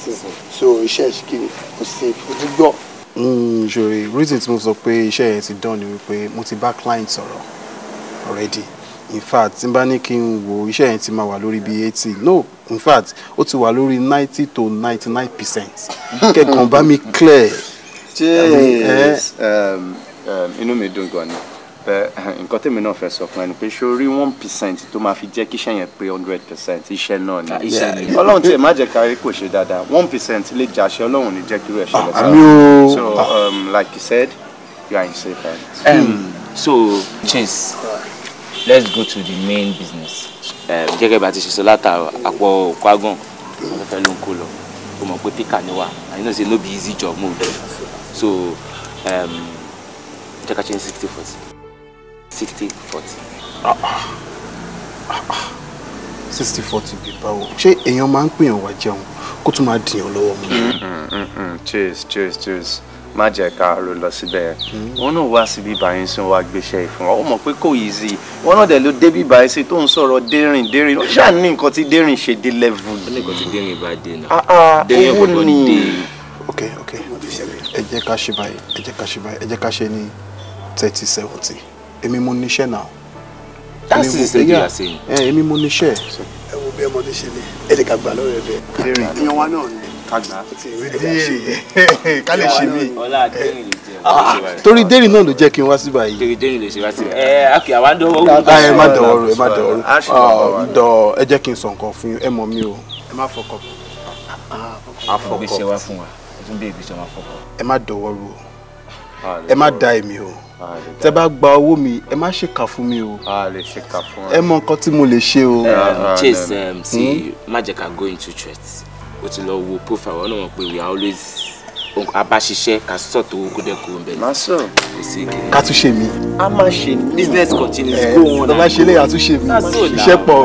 so iṣẹ́ ìṣìkiri kò safe o ti gbọ́. Ṣòro reason tí mo sọ pé iṣẹ́ yẹn ti done ni wípé mo ti bá client sọ̀rọ̀ already. In fact tí n bá ní kí n wo iṣẹ́ yẹn ti máa wà lórí bíi 80, no, in fact ó ti wà lórí 90 to 99%. Kẹ̀kàn bá mi clear. Chase, inú mi dùn gan ni. Nǹkan tèmi náà fẹ́ sọ fún ẹni pé ṣó rí 1% tó máa fi jẹ́ kí iṣẹ́ yẹn pé 100% iṣẹ́ náà ni. Ọlọ́run tí ẹ má jẹ́ kárí kò ṣe dáadáa 1% lè jàṣẹ Ọlọ́run ní jẹ́ kí irú ẹ̀ ṣẹlẹ̀ sára. So like you said, you are in safe hands. So Chase, let's go to the main business. Gẹ́gẹ́ bá ti ṣe sọ látàrọ àpò kwagàn afẹ́fẹ́ ló ń kó lọ o mọ̀ pé píkà ni wà and you know say no be easy job mo do. So jẹ́ ká ṣe ní 60-40. 60-40. 60-40 bí báwo? Ṣé èèyàn máa ń pèèyàn wá jẹun kó tún máa dìyàn lọ́wọ́ mu? Cheers, cheers, cheers. Má jẹ́ ká ro lọ síbẹ̀. Wọn náà wá síbí báyìí sí wá gbéṣẹ́ ìfún wa. Ó mọ̀ pé kò easy. Wọn náà dẹ̀ ló débí báyìí sí tó ń sọ̀rọ̀ dérìn dérìn. Ó ṣáà ní nǹkan tí dérìn ṣe dé level. Ó ní nǹkan tí dérìn bá dé náà. Owó ni. Ok, ok. Ẹ jẹ́ ká ṣe báyìí, ẹ jẹ́ ká ṣe báyìí, ẹ jẹ́ ká ṣe ní 30-70. Èmi mo níṣẹ́ náà. That's the same thing you are saying. Èmi mo níṣẹ́. Ẹ wo bí ọmọdé ṣe lè ẹ lè ka gbà lọ́rọ̀ ẹ bẹ́ẹ̀. Èèyàn wa náà ni. Ká lè ṣe mí. Ọlá dérìn lè jẹ. Torí dérìn náà ló jẹ́ kí n wá sí báyìí. Torí dérìn lè ṣe wá sí báyìí. Ẹ ok, àwa ń dọwọ́ rú. Ẹ má dọwọ́ rú, ẹ má dọwọ́ rú. Dọ̀ ẹ jẹ́ kí n sọ nǹkan fún yín, ẹ mọ̀ mí o. Ẹ má fọkọ̀. Gbéṣẹ́ wá fún wa, ẹ tún bí ìgbésẹ̀ máa fọkọ̀. Ẹ má dọwọ́ rú o. Ẹ má da èmi o. Tẹ́ bá gba owó mi, ẹ má ṣèkà fún mi o. Ẹ mọ nǹkan tí mo lè ṣe o. Chase, see, má jẹ́ ká go into threats. O ti lọ wo profile wọn náà mọ̀ pé we are always abáṣiṣẹ́ ká sọ̀tò owó kó dẹ̀ kúrò ń bẹ̀. Má sọ. Kò sí kí. Ká tún ṣe mí. A máa ṣe business continues go on. Tó bá ṣe lè àtúnṣe mi. Iṣẹ́ pọ̀.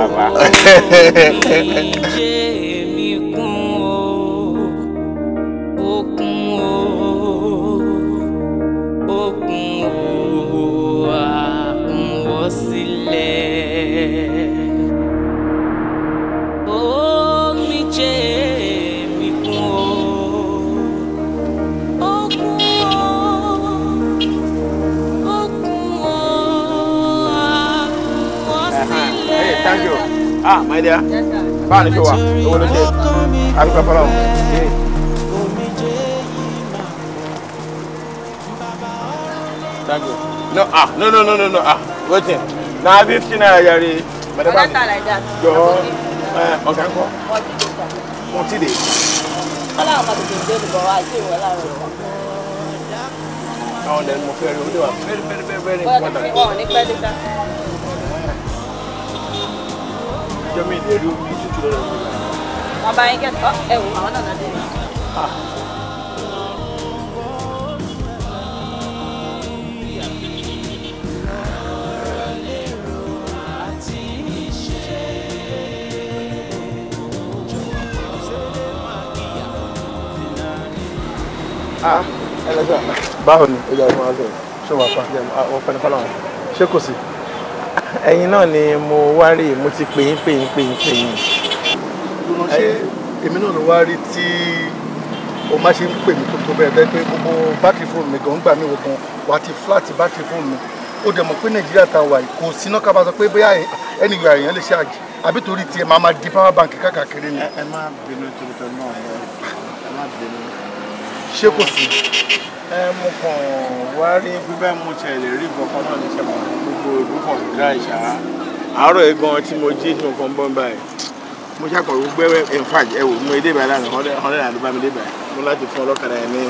Ah, my dear. Báwo ni ṣe wà? Owó ló ṣe. Àdúgbò fọlọ́. Thank you. No, ah, no, no, no, no, no. Ah, waiting. Na 50 naira yari. Ọ̀dà like that. Jọ, ọ̀gá ńkọ́? Wọ́n ti dé. Wọ́n láwọn máa tètè dé olùbọ̀ wá àti ìwọ láàárọ̀. Àwọn ọ̀dẹ̀ ni mo fẹ́ rí, ó dé wà very, very, very, very important. Wọ́n ò ní pẹ́ dé sá. Jọ mi lè rí omi tútù lọ́dọ̀ mi. Wọ́n bá yín kẹ́kọ̀ọ́ ẹ wò àwọn náà dé. Ah, ẹ lọ sọ. Báwo ni? Ó jẹ́ ọmọ ọdún. Ṣé wàá pa? Wọ́n pẹ́ ní fọlọ́run. Ṣé kò sí? Ẹ̀yin náà ni mo wá rí, mo ti pè yín pè yín pè yín pè yín. Ṣé èmi náà ló wá rí tí o má ṣe ń pè mí tó tó bẹ́ẹ̀ bẹ́ẹ̀ pé gbogbo bátìrì fóònù mi gan gbà mí wò gan wà á ti flat bátìrì fóònù mi. Ó dẹ̀ mọ̀ pé Nàìjíríà ta wà yìí kò síná ká bá sọ pé bóyá ẹni ìgbà èèyàn lè ṣe àjì àbí torí tiẹ̀ máa máa di power bank káàkiri ni. Ẹ má bínú torí tọ́ náà, ẹ má bínú. Ṣé kò sí? Ẹ mo kàn wá rí bíbẹ́ mo tiẹ̀ lè rí nǹkan kan náà ní sẹ́wọ̀n gbogbo ìlú kan dry ṣá. Àárọ̀ yìí gan tí mo jí tí mo kàn ń bọ́ báyìí. Mo ṣàkọ̀wé gbẹ́wẹ́ in fact ẹ wò mo dé báyìí lánàá hundred and bá mi dé báyìí. Mo láti fún ọlọ́kadà yẹn ní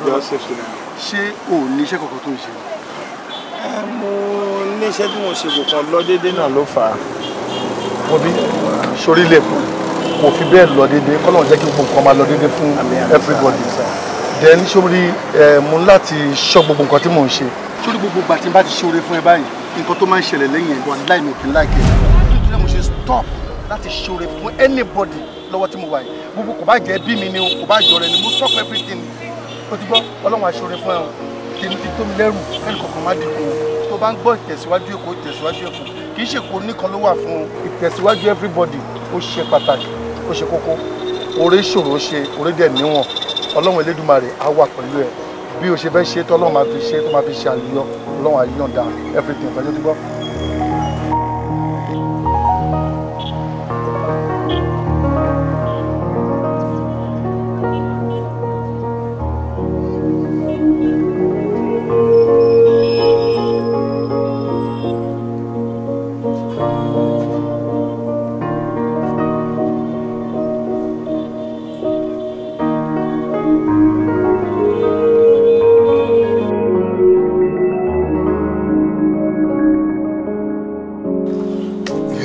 just safety naira. Ṣé o ò ní iṣẹ́ kankan tó ń ṣe? Ẹ mo ní iṣẹ́ tí mo ṣe kò kàn lọ déédéé náà ló fà á. Mo bí sórí lè kù kò fi bẹ́ẹ̀ lọ déédéé kọ́lọ́run jẹ́ kí gbogbo nǹkan máa lọ déédéé fún everybody. Then sórí mo ní láti ṣọ́ gbogbo nǹkan tí mò ń ṣe. Sórí gbogbo ìgbà tí n bá ti ṣoore fún ẹ báyìí nǹkan tó máa ń ṣẹlẹ̀ lẹ́yìn ẹ̀gbọ́n láì mi ò kí ń láìkẹ́. Nítorí mo ṣe stop láti ṣoore fún anybody lọ́wọ́ tí mo wà yìí. Gbogbo kò bá jẹ́ bí mi ni o kò bá jọrẹ ni mo stop everything. O ti gbọ́ Ọlọ́run á ṣoore fún ẹ o. Tèmi ti tó mi lẹ́rù kẹ́ni kọ̀ọ̀kan má dínkù o. Tó bá ń gbọ́ ìtẹ̀síwájú Èkó ìtẹ̀síwájú Èkó kì í ṣe Èkó nìkan ló wà fún ìtẹ̀síwájú everybody ó ṣe pàtàkì ó ṣe kókó. Oore ṣòro ṣe oore dẹ̀ níwọ̀n. Ọlọ́run Elédùmarè á wà pẹ̀lú ẹ bí o ṣe fẹ́ ṣe tó Ọlọ́run máa fi ṣe tó máa fi ṣe àlùyọ Ọlọ́run á yọ̀ǹda everything fẹ́ tó gbọ́.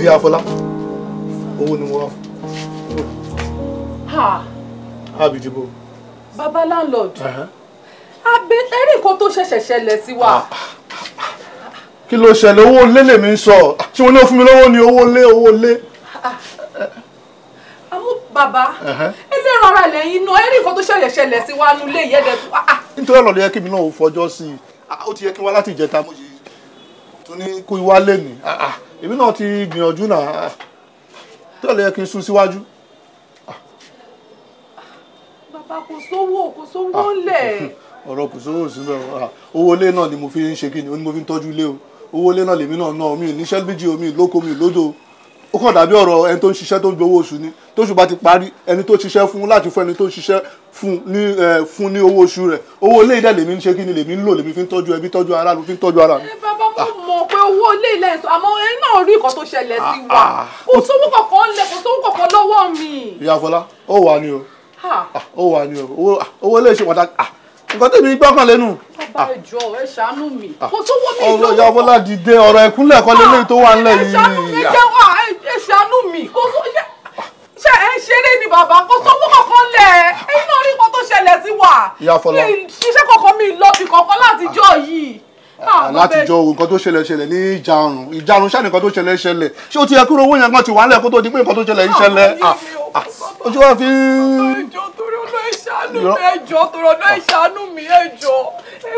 Afọlá, owó ni mo wá fún. Ha! Àbí dìbò. Bàbá landlord. Àbí ẹ̀rí nǹkan tó ṣẹ̀ṣẹ̀ ṣẹlẹ̀ sí wa. Kí ló ṣẹlẹ̀? Owó lé lèmi ń sọ. Ṣé wọ́n ní ó fún mi lówó ni owó lé owó lé? Àmú bàbá, ẹlẹ́ran ara lẹ́yìn náà, ẹ̀rí nǹkan tó ṣẹ̀ṣẹ̀ ṣẹlẹ̀ sí wa nulẹ̀ yẹ́dẹ̀ tó. Nítorí ọ̀nà ló yẹ kí mi náà ò fọjọ́ sí i. Ó ti yẹ kí n wá láti ìjẹta mo ṣe tún ní kó wá lé ní. Èmi náà ti gbìyànjú náà tó lè yẹ kí n sún síwájú. Bàbá kò sówó kò sówó ńlẹ̀. Ọ̀rọ̀ kò sówó síbẹ̀ owó ilé náà ni mo fi ń ṣe kí ni mo fi ń tọ́jú ilé o owó ilé náà lèmi náà ná mi níṣẹ́ méjì omi lóko mi lódò ó kàn dàbí ọ̀rọ̀ ẹni tó ń ṣiṣẹ́ tó ń gbowó oṣù ni tóṣù bá ti parí ẹni tó ṣiṣẹ́ fún láti fún ẹni tó ṣiṣẹ́ fún ní owó oṣù rẹ̀ owó ilé ìdá lèmi ń ṣe kí ni lèmi ń lò lèmi fi ń tọ́jú ẹbí tọ́jú ara ló fi ń tọ́jú ara mi. Bàbá mo mọ̀ pé owó ilé ilẹ̀ ń sọ àmọ́ ẹni náà rí nǹkan tó ṣẹlẹ̀ sí wa kò sówó kankan ńlẹ̀ kò sówó kankan lọ́wọ́ mi. Ìyá Fọlá ó wà ní o ó wà ní o owó ilé ṣe pàtàkì nǹkan tèmi gbọ́kàn lẹ́nu. Bàbá ẹ jọ̀ọ́ ẹ ṣàánú mi kò sówó mi lọ́wọ́. Ọ̀rọ̀ Ìyá Fọlá dìde ọ̀rọ̀ ẹ̀kúnlẹ̀ kọ́ lélẹ́yìí tó wà ńlẹ̀ yìí. Ẹ ṣàánú mi kò sówó ṣe ẹ ṣe ṣeré ni bàbá, kò sówó kankan lẹ̀. Ẹ̀yin náà rí nǹkan tó ṣẹlẹ̀ sí wa. Ìyá Fọlá. Mi ṣiṣẹ́ kankan, mi lọ bí kankan látijọ́ yìí. Látijọ́ nǹkan tó ṣẹlẹ̀ ṣẹlẹ̀ ní ìjarun ìjarun ṣáà nǹkan tó ṣẹlẹ̀ ṣẹlẹ̀. Ṣé o ti yẹ kúrò owó yẹn kan ti wà nílẹ̀ kó tó di pé nǹkan tó ṣẹlẹ̀ ń ṣẹlẹ̀? Ojú wa fi. Ẹjọ́ torí ọ̀nà ìṣàánú mi, ẹjọ́ torí ọ̀nà ìṣàánú mi, ẹjọ́.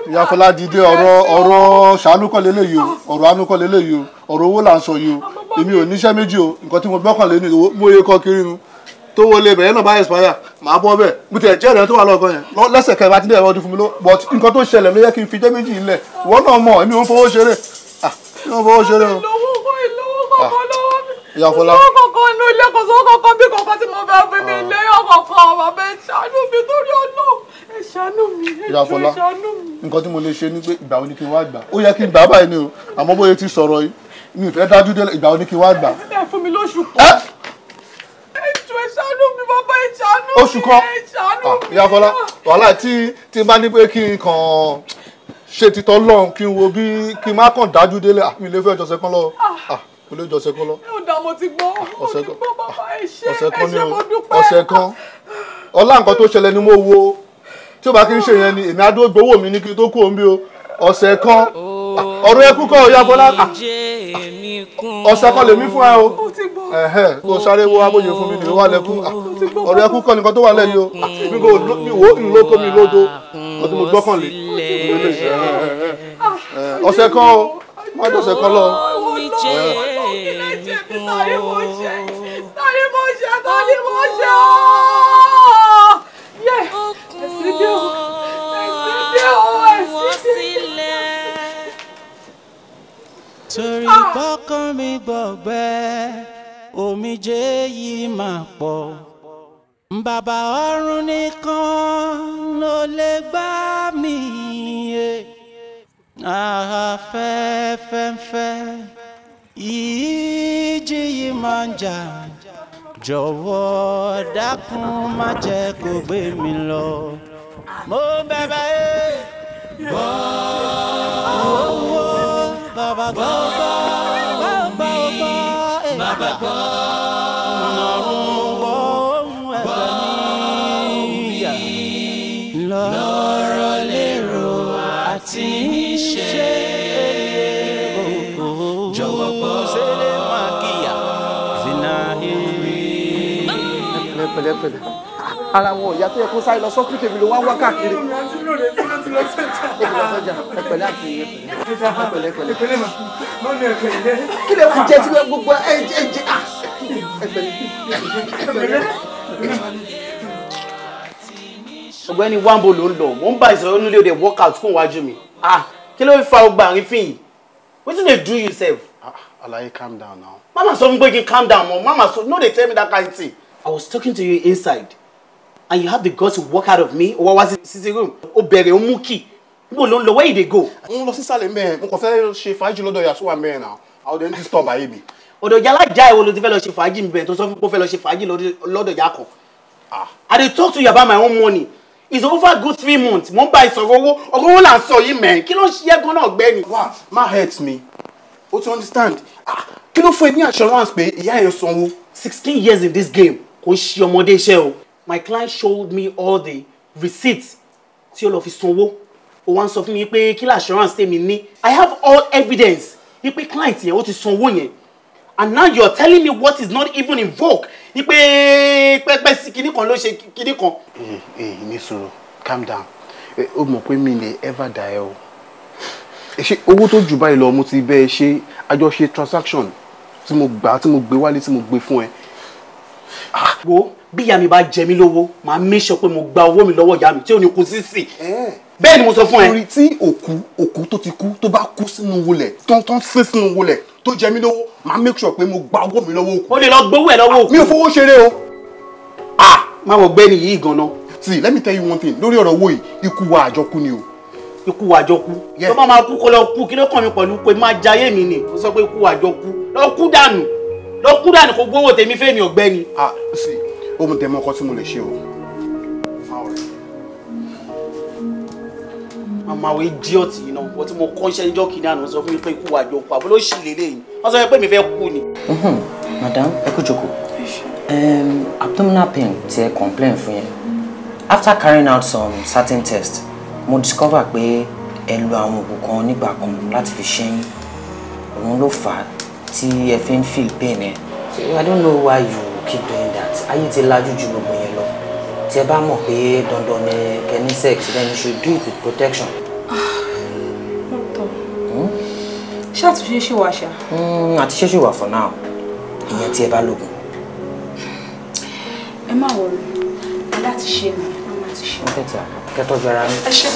Ìyá Fọlá dìde, ọ̀rọ̀ ọ̀rọ̀ ṣàánú kọ́ leléyìí o, ọ̀rọ̀ àánú kọ́ leléyìí o, ọ̀rọ̀ owó là ń sọ yìí o. Èmi ò níṣẹ́ méjì o, nǹkan tí mo gbọ́kàn lé ní owó mo yẹ kọ́ kiri nu tó wọlé ibẹ̀ yẹn náà bá expire màá bọ́ bẹ́ẹ̀. Mo tiẹ̀ jẹ́ ìrìn tó wà lọ́gán yẹn lẹ́sẹ̀kẹ́ bá ti dé ẹ̀rọ ọdún fún mi ló, but nǹkan tó ṣẹlẹ̀ ló yẹ kí n fi jẹ́ méjì ilẹ̀. Ìwọ náà mọ̀, èmi ò ń fowó ṣeré, èmi ò ń fowó ṣeré o. Ìyá Fọlá. Kò sówó kankan inú ilé, kò sówó kankan bí kankan tí mo fẹ́ fi mi lé ọ̀kọ̀ọ̀kan. Bàbá ẹ ṣàánú mi torí ọ̀nà, ẹ ṣàánú mi, Ìyá Fọlá, ẹ ṣàánú mi. Nǹkan tí mo lè ṣe ni pé ìgbà wo ni kí n wá gbà? Ó yẹ kí n gbà báyìí ni o, àmọ́ bóyá ti sọ̀rọ̀ yìí mi ò fẹ́ dájú délẹ̀. Ìgbà wo ni kí n wá gbà? Ẹ fún mi lóṣù kan. Ẹ jọ̀ọ́ ẹ ṣàánú mi bàbá, ẹ ṣàánú mi. Oṣù kan. Ẹ ṣàánú mi. Ìyá Fọlá, wàhálà tí n bá ní pé kí n kàn ṣe títọ́ lọ́hùn, kí n wo bí kí n má kàn dájú délẹ̀, mi lè fẹ́ jọ̀sẹ̀ kan lọ. Mo lè jọ̀sẹ̀ kan lọ. Ó dà, mo ti gbọ́, mo ti gbọ́ bàbá, ẹ ṣé, ọ̀sẹ̀ ẹ kan ni ṣé, o, mo dúpẹ́. Ọ̀sẹ̀ kan. Ọlá nǹkan tó ṣẹlẹ̀ ni mo wo tí ó bá kí n ṣe yẹn ni èmi á dúró gbowó mi ní kí n tó kú òun bí o. Ọ̀sẹ̀ kan, ọ̀rọ̀ ẹkú kọ́. Ìyá Fọlá, ọ̀sẹ̀ kan lèmi fún ẹ o. Kó sáré wo abóye fún mi ní wà lẹ́kún. Ọ̀rọ̀ ẹkú kọ́ nìkan tó wà lẹ́yìn o. Èmi kò mi wo ìlókò mi lódo kó tí mo gbọ́kàn lé. Ọ̀sẹ̀ kan o, má jọ̀sẹ̀ kan lọ. Tani mo ṣe, tani mo ṣe, tani mo ṣe ooo! Yẹ, ẹ̀sìn dé o, ẹ̀sìn dé o, ẹ̀sìn dé. Torí kọ́kàn mi gbọ̀gbẹ́, omijé yìí máa pọ̀. Bàbá ọ̀run nìkan ló lè gbà mí. Afẹ́fẹ́fẹ́ ìjì yìí máa ń jà, jọ̀wọ́ dákun má jẹ́ kó gbé mi lọ. Mo bẹ̀bẹ̀ ẹ́ gbọ́ owó bàbá gbọ́ gbọ́ gbọ́ bàbá gbọ́ ọ̀run gbọ́ ohùn ẹ̀bẹ̀ mi lọ́rọ̀ lérò àti ṣe jọ̀wọ́ gbọ́ sẹ́lẹ̀ máa kíyà sínú. Pẹ̀lẹ́pẹ̀lẹ́, ara wọn ìyá tó yẹ kó sáré lọ sọ́kùtì mi ló wá ń wá káàkiri. Ó ti lọ sọ́jà. Ẹ pẹ̀lẹ́ àti ẹ pẹ̀lẹ́ pẹ̀lẹ́. Pẹ̀lẹ́. Kí lè wá jẹ tí gbogbo ẹ jẹ jẹ ẹ pẹ̀lẹ́ ẹ pẹ̀lẹ́. Ọ̀gbẹ́ni Wambo ló ń lọ, mò ń bá ìsọ̀rọ̀ nílé òde workout kún wájú mi. Ah, kí ló fa ọgbà àrífín yìí? Wetin dey do you sef? Alaye, calm down now. Mama sọ fún pé kí n calm down mọ, mama sọ no dey tell me that kind thing. I was talking to you inside and you have the guts to walk out of me. O wá wá sí sitting room, o bẹ̀rẹ̀ o mú key. Níbo ló ń lọ? Where you dey go? Mo lọ sísàlẹ̀ mẹ́ẹ̀, mo kàn fẹ́ ṣe fàájì lọ́dọ̀ ìyá sówà mẹ́ẹ̀ náà. Àwọn ọdẹ ń disturb ayé mi. Ọ̀dọ̀ ìyá alájà ìwo ló ti fẹ́ lọ ṣe fàájì mi bẹ̀rẹ̀ tó sọ fún pé ó fẹ́ lọ ṣe fàájì lọ́dọ̀ ìyá kan. I dey talk to you about my own money. It's over good 3 months. Mo ń bá ìsọ̀rọ̀ owó, ọ̀rọ̀ owó là ń sọ yìí mẹ́. Kí ló ń ṣe é gan-an ọ̀gbẹ́ni? Wá má hurt me. O ti understand? Ah, kí ló fún ẹ ní assurance pé ìyá yẹn sanwó? 16 years in this game, kò ṣe ọmọdé iṣẹ́ o. My client showed me all the receipts tí ó lọ fi sanwó. Ó wá ń sọ fún mi pé kí ló assurance tèmi ní. I have all evidence wípé client yẹn ó ti sanwó yẹn. And now you are telling me what is not even in vogue. Wípé pẹ́pẹ́ sí kinní kan ló ṣe kinní kan. Ee, ní sùúrù, calm down. Ó mọ̀ pé mi lè ever die o. Ṣé owó tó jù báyìí lọ mo ti bẹ́ẹ̀ ṣe àjọṣe transaction tí mo gbà, tí mo gbé wálé, tí mo gbé fún ẹ? Wo, bí ìyá mi bá jẹ mí lówó, màá make sure pé mo gba owó mi lọ́wọ́ ìyá mi tí ò ní kú sísì. Bẹ́ẹ̀ ni mo sọ fún ẹ. Torí tí òkú tó ti kú, tó bá kú sínú wọlẹ̀, tó ń sín sínú wọlẹ̀, tó jẹ mí lówó, màá make sure pé mo gba owó mi lọ́wọ́ òkú. O lè lọ gbowó ẹ lọ́wọ́ òkú. Mi ò fowó ṣeré o. Ah, má wọ gbẹ́ni yìí gan-an. See, let me tell you one thing, lórí ọ̀rọ̀ owó yìí, ikú wa àjọkú ni o. Ikú wa àjọkú. Tó bá máa kú kó lọ kú, kí ló kàn mí pẹ̀lú pé má jayé mi ni? Ó sọ pé ikú wa àjọkú. Lọ kú dànù. Lọ kú dànù kó gbowó tèmi fẹ́mi ọ̀gbẹ́ni. Ah, see, ó mú tẹ̀mọ́ ọkọ tí mo lè ṣe o. Màmá wo idiot yìí náà, wọ́n tí mo kọ́ iṣẹ́ níjọ́ kìíní àná sọ fún mi pé ikú wa àjọkú, àbúrò ṣì lélẹ́yìn. Wọ́n sọ pé mi fẹ́ kú ni. Madam, ẹ kú jókòó. Abdominal pain tí ẹ complain fún yẹn, after carrying out some certain tests, mo discover pé ẹ lo àwọn oògùn kan nígbà kan láti fi ṣẹ́yìn. Òun ló fà á tí ẹ fi ń feel pain ẹ. So I don't know why you keep doing that. Ayé ti lajú ju gbogbo yẹn lọ. Tí ẹ bá mọ̀ pé dandan ni kẹ́ ní sex, then you should do it with protection. Doctor, ṣé àtúnṣe ṣì wà ṣá? Àtúnṣe ṣì wà for now. Ìyẹn tí ẹ bá lògùn. Ẹ má worry, láti ṣe ni, a máa ti ṣe. Ó tẹ̀tẹ̀ kẹ́ tọ́jú ara yín. Ẹ ṣé.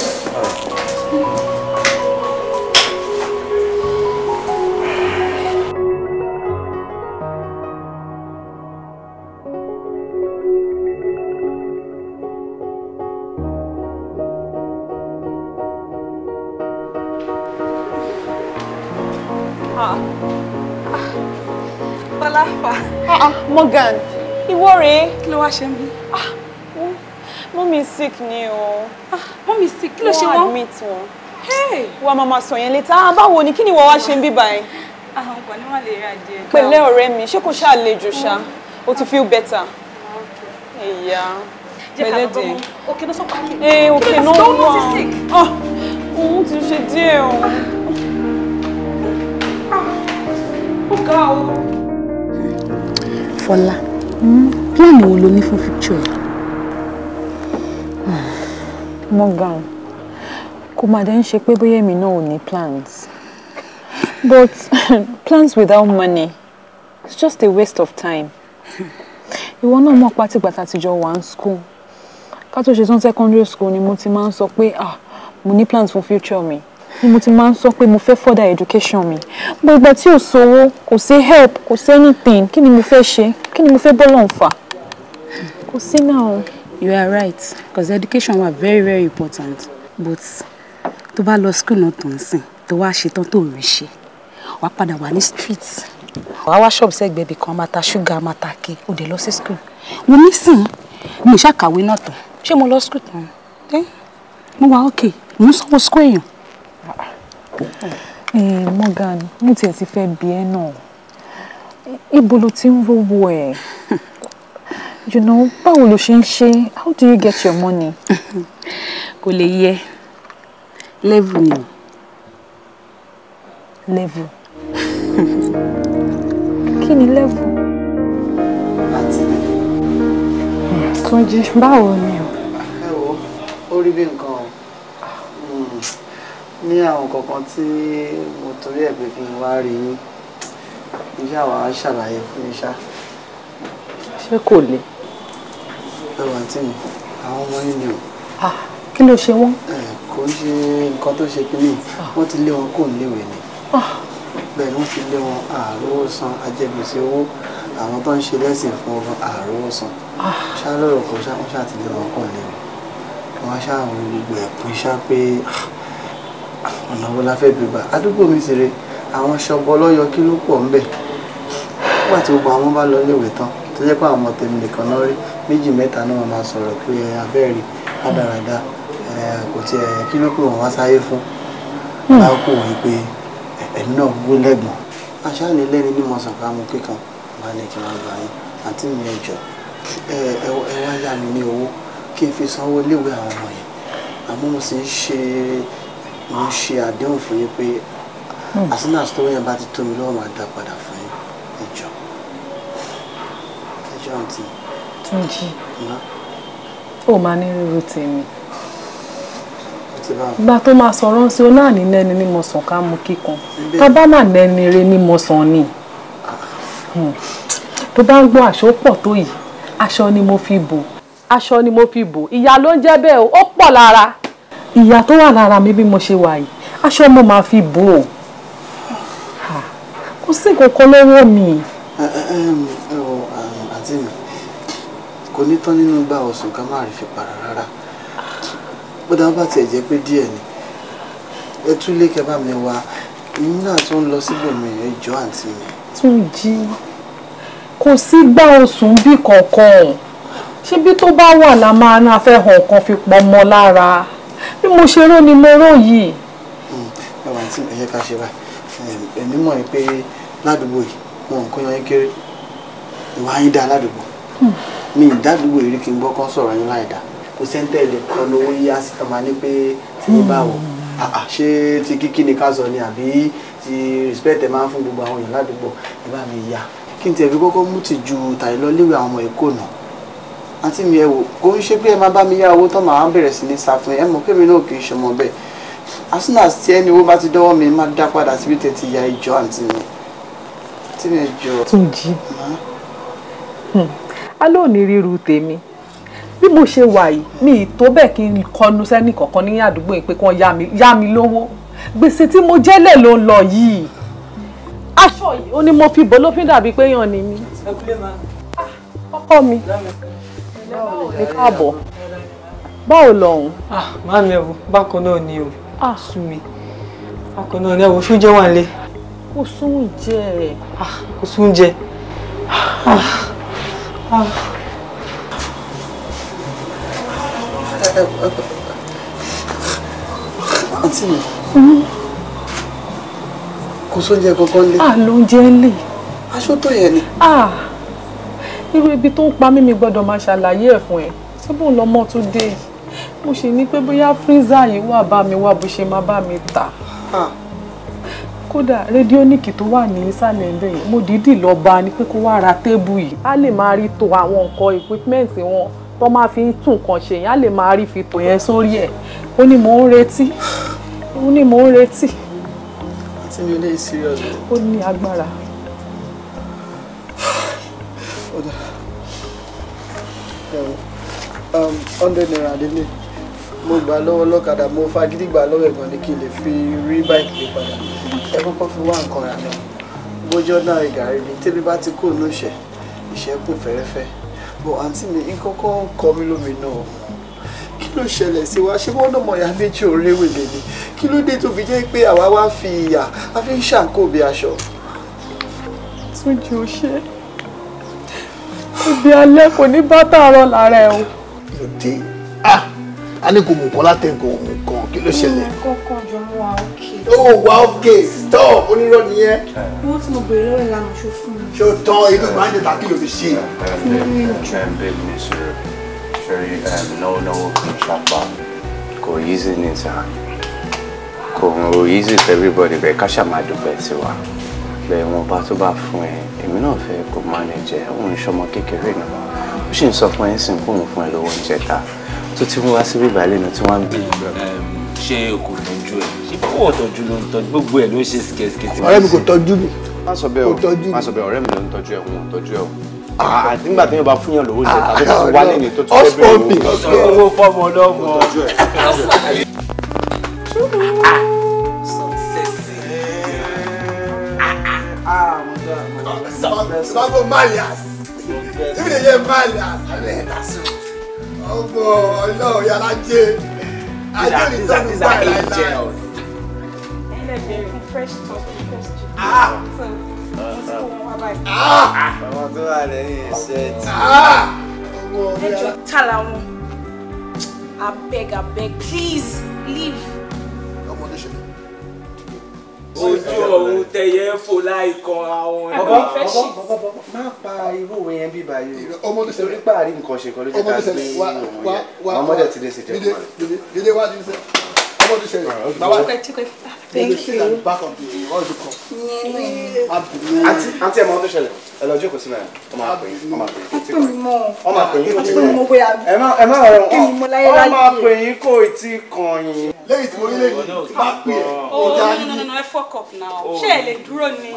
Morgan, ìwọ rèé, kí ló wá ṣe ń bí? Mummy sick ni o. Mummy sick, kí ló ṣe wọ́n? Wọ́n admit wọn. Wọ́n máa ma sọ yẹn later. Ah, báwo ni, kí ni ìwọ wá ṣe ń bí báyìí? Àwọn ọkọ̀ ní malaria díẹ̀. Pẹ̀lẹ́ ọ̀rẹ́ mi, ṣé kò ṣàlejò ṣá? O ti feel better? Ìyá, pẹ̀lẹ́ dẹ̀. Òkè ló sọ pé Ee, òkè náà wà. Òun ti ṣe díẹ̀ o. Ó ga o. Fọlá, plan wo lo ní fún future yìí? Morgan, kò mà dé ń ṣe pé bóyá èmi náà ò ní plans. But plans without money, it's just a waste of time. Ìwọ náà mọ̀ pé àtìgbà tá a ti jọ wà ní school. Ká tó ṣe tán secondary school ni mo ti máa ń sọ pé ah, mo ní plans fún future mi. Ni mo ti máa ń sọ pé mo fẹ́ further education mi. But ìgbà tí ò sówó, kò sí help, kò sí anything, kí ni mo fẹ́ ṣe? Kí ni mo fẹ́ bọ́lọ̀ ń fà? Kò sí náà. You are right, because education wa very very important. But tó bá lọ school náà tó ń sìn, tó wá ṣetán tó rí ṣe, wàá padà wà ní street. Wàá wá ṣọ́ọ̀bù sẹ́gbẹ̀ẹ́ ibì kan, máa ta ṣúgà, máa ta ké, ó dé lọ sí school. Mo ní sìn, mi ò ṣàkàwé náà tán. Ṣé mo lọ school tán? Mo wà okay, mo ń sanwó school èèyàn. Morgan, mo tiẹ̀ ti fẹ́ bi ẹ́ náà. Ibo lo ti ń rówó ẹ̀? You know, báwo lo ṣe ń ṣe? How do you get your money? Kò lè yẹ. Level ni o. Level? Kí ni level? Túnjí, báwo ni o? Ẹ wo, ó rí bí nǹkan o. Ní àwọn kankan tí mo torí ẹ̀ pé kí n wá rí yín, iṣẹ́ àwọn á ṣàlàyé fún yín ṣá. Ṣé kò le? Ẹ wà àǹtí mi, àwọn ọmọ yín ni o. Kí ló ṣe wọ́n? Kò ń ṣe nǹkan tó ṣe kínní, wọ́n ti lé wọn kò níléèwé ni. Bẹ́ẹ̀ ni wọ́n ti lé wọn, àárówó san, ajẹgbèsè owó, àwọn tó ń ṣe lẹ́sìn fún ọgbọ́n àárówó san. Ṣá lọ́rọ̀ kò ṣá, wọ́n ṣáà ti lé wọn kò níléèwé. Wọ́n ṣáà ro gbogbo ẹ̀pin ṣá pé ọ̀nà wo la fẹ́ gbé gbà. Àdúgbò mi sì re, àwọn ṣọbọ lọ́yọ kí ló pọ̀ ńbẹ̀. Nígbà tí gbogbo àwọn bá lọ léèwé tán, tó jẹ́ pé àwọn ọmọ tèmi nìkan náà rí, méjì mẹ́ta náà wọ́n máa sọ̀rọ̀ pé abẹ́rẹ́ rádaràda, kò tiẹ̀ kí ló pé wọ́n wá sáyé fún. Bá kò wọ́n pé ẹ̀mí náà gbó lẹ́gbọ̀n. Aṣáá ní lẹ́ni ní mọ̀sán ká mú kíkan, bá ní kí wọ́n gbà yín. Àǹtí mi ẹ jọ̀ọ́, ẹ wá yá mi ní owó kí n fi sanwó léèwé àwọn ọmọ yẹn. Àmọ́ mo sì ń ṣe mo ń ṣe àdéhùn fún yín pé as soon as tó yẹn bá ti tó mi lọ́wọ́ máa dá padà fún yín. Ẹ jọ̀ọ́, ẹ jọ̀ọ́ àǹtí. Túnjí, ó máa ní rírú tèmi. Ìgbà tó máa sọ̀rọ̀ sí o náà ní lẹ́ni ní mọ̀sán ká mú kíkan. Tá bá mà lẹ́ni re ní mọ̀sán ni. Tó bá ń gbọ́ aṣọ pọ̀ tó yìí, aṣọ ni mo fi bò. Aṣọ ni mo fi bò. Ìyà ló ń jẹ́ bẹ́ẹ̀ o, ó pọ̀ lára. Ìyà tó wà lára mi bí mo ṣe wà yìí, aṣọ mo máa fi bò ó. Kò sí nǹkan kan lọ́wọ́ mi. Ẹ wo àǹtí mi, kò ní tán nínú gbà ọ̀sùn ká má rí fi para rárá. Bódà bá tiẹ̀ jẹ́ pé díẹ̀ ni, ẹ tún lé kẹ́ bá mi wá, èmi náà tún ń lọ síbòmí, ẹ jọ̀ọ́ àǹtí mi. Túnjí, kò sí gbà ọ̀sùn bí kankan. Ṣé bí tó bá wà la máa ń fẹ́ hàn kan fi pọ̀ mọ́ lára? Bí mo ṣe rò ni mo rò yìí. Ẹ wà àǹtí mi, ẹ jẹ́ ká ṣe báyìí. Èmi mọ̀ pé ládùúgbò yìí wọn ò kóyan yín kéré, ìwà yín dáa ládùúgbò. Mi ìdádúgbò eré kí n gbọ́ kán sọ̀rọ̀ yín láì dá. Kò sẹ́ńtẹ̀ lè kọ́ lówó yíyá sí tán máa ní pé tí yín bá wọ̀. Ṣé ti kíkí ni ká sọ ni àbí ti respect ẹ máa ń fún gbogbo àwọn èèyàn ládùúgbò, ẹ bá mi yá. Kí n tiẹ̀ fi kọ́kọ́ mú ti ju tàyí lọ léwe àwọn ọmọ Èkó náà. Àǹtí mi, ẹ wò, kò ń ṣe pé ẹ máa bá mi yá owó tán màá bẹ̀rẹ̀ sí ní sá fún ẹ. Ẹ mọ̀ pé mi náà kì í ṣọmọ bẹ́ẹ̀. As soon as tí ẹni owó bá ti dọ́wọ́ mi, má dá padà síbi tẹ̀ ti ya ìjọ àǹtí mi. Àǹtí mi, ẹ jọ̀ọ́. Túnjí, a lóò ní ríru tèmi bí mo ṣe wà yìí, mi ì tó bẹ́ẹ̀ kí n kọnu sẹ́nì kankan ní àdúgbò yìí pé kí wọ́n yá mi lówó. Gbèsè tí mo jẹ́lẹ̀ ló ń lọ yìí. Aṣọ yìí ó ní mo fi bò ló fi ń dàbí pé yàn ni mí. Ọkọ mi, ẹ káàbọ̀, báwo lọ̀hún? Màámi, ẹ wò, bákan náà ni o, sú mi. Bákan náà ni. Ẹ wò, ṣó jẹ́ wà nílé? Kò sóúnjẹ. Kò sóúnjẹ. Àǹtí mi, kò sóúnjẹ kankan lé. Lóúnjẹ ń lè. Aṣọ tó yẹ ni. Irú ibi tó ń pa mí, mi gbọ́dọ̀ máa ṣàlàyé ẹ̀ fún ẹ. Ṣé bóun lọmọ tó dé yìí? Mo ṣe ní pé bóyá freezer yìí wà, bá mi wá bó ṣe máa bá mi tà. Kódà rédíónìkì tó wà ní ìsàlẹ̀ ńbẹ̀ yẹn, mo dìídì lọ bá a ní pé kó wá ra tébù yìí. Á lè máa rí to àwọn nǹkan equipment wọn tó máa fi ń tún nǹkan ṣe yẹn, á lè máa rí fi tò yẹn sórí ẹ̀. Ó ní mò ń retí. Ó ní mò ń retí. Àǹtí mi, eléyìí serious o. Ó ní agbára. Ó dà. Ẹ̀wọ̀n, ₦100 délé. Mo gbà lọ́wọ́ lọ́kadà, mo fagídí gbà lọ́wọ́ ẹ̀gbọ́n ní kí n lè fi rí báìkì gbé padà. Ẹ kọ́kọ́ fi wá nǹkan rà náà. Bójọ́ náà ìgàrí ni tẹ́bí bá ti kó ní ìṣẹ́, ìṣẹ́kùn fẹ́rẹ́fẹ́. Bọ̀ àǹtí mi, nǹkan kan ń kọ mí lóminú o. Kí ló ṣẹlẹ̀ sí wa? Ṣé wọ́n náà mọ̀ ìyá méjì òréwèlé ni? Kí ló dé tó fi jẹ́ pé àwa wá fi ìyà, a fi ń ṣàǹkó bí aṣọ? Túnjí, ó ṣe. Ibi alẹ́ kò ní bá tààrọ̀ lára ẹ̀ o. Lòdì. A ní kò mú nǹkan látẹ̀kọ̀ mú nǹkan, kí ló ṣẹlẹ̀? Kọ́kọ́ jọ mú wa òkè. Ó wà òkè, stop, onírọ́ nìyẹn. Owó tí mo béèrè lọ́wọ́ ìlànà ṣó fún mi. Ṣé o tán inú ìgbà ń jẹta, kí ló fi ṣe? Babe, ní sùúrù. Ṣorí náwó náwó kì í ṣàpá. Kò easy ní ìta. Kò easy for everybody bẹ́ẹ̀, ká ṣáà máa dúpẹ́ sí wa. Bẹ́ẹ̀ wọn bá tó bá fún ẹ, èmi náà fẹ́ kó manage ẹ̀, òun ṣọmọ kékeré náà. Ó sì ń sọ fún ẹ ń sìn kóun fún ẹ lówó oúnjẹ ta. Tó ti mú wá sí bíbá lẹ́nu tí wọ́n ń bí. Ṣé o kò tọ́jú ẹ̀? Ṣé báwo tọ́jú ló ń tọ́jú? Gbogbo ẹ̀ ló ń ṣe sikẹ́sikẹ́. Ọ̀rẹ́ mi kò tọ́jú mi. Má sọ bẹ́ẹ̀ o, má sọ bẹ́ẹ̀, ọ̀rẹ́ mi ló ń tọ́jú ẹ̀, òun ò tọ́jú ẹ̀ o. Nígbà tí yóò bá fún yàn lówó oúnjẹ tàbí tó ti wálé ní tó ti fẹ́ bẹ̀rẹ̀ owó. Owó fọ́mọ ọlọ́mọ. Sabo Malias. If you hear Malias, I dey enter so. Ọmọ Ọlọ́run yàrá jẹ́. Ajé ní sọ́nù báyìí láìláì. Fresh talk, fresh chicken. So, mo ti kó wọn wá báyìí. Àwọn tó wà lẹ́yìn iṣẹ́ tí. Ẹ jọ̀ọ́, ta làwọn? Abeg, abeg, please leave. Ọmọ tó ṣẹlẹ̀. Ojú ọ̀run tẹyẹ fò láì kan àwọn. Bàbá, bàbá, má pa irú òwe yẹn bí báyìí o. Ọmọ tó ṣẹlẹ̀. Torí pé àrí nǹkan ṣe kan ló jẹ́ ká gbé òun yẹn. Àwọn ọmọdé ti lè ṣe jẹ́ fún wa. Dídé wá dídé sẹ́. Ọmọ tó ṣẹlẹ̀. Bàbá. Thank you. Back of the what is it called? Àǹtí, ẹ̀ mọ ohun tó ṣẹlẹ̀. Ẹ lọ jókòó síbẹ̀. Wọ́n máa pè yín. Wọ́n máa pè yín. Pè mí mọ́. Wọ́n máa pè yín kò tí Pè mí mọ́ bóyá. Ẹ má rọrùn. Kí ni mo láyé Wọ́n láyé? máa pè yín kò tí kàn yín. Lẹ́yìn tí mo rí lẹ́yìn tí bá pè é. Oh, no, no, no, no, ẹ fuck up now. Ṣé ẹ lè dúró ni?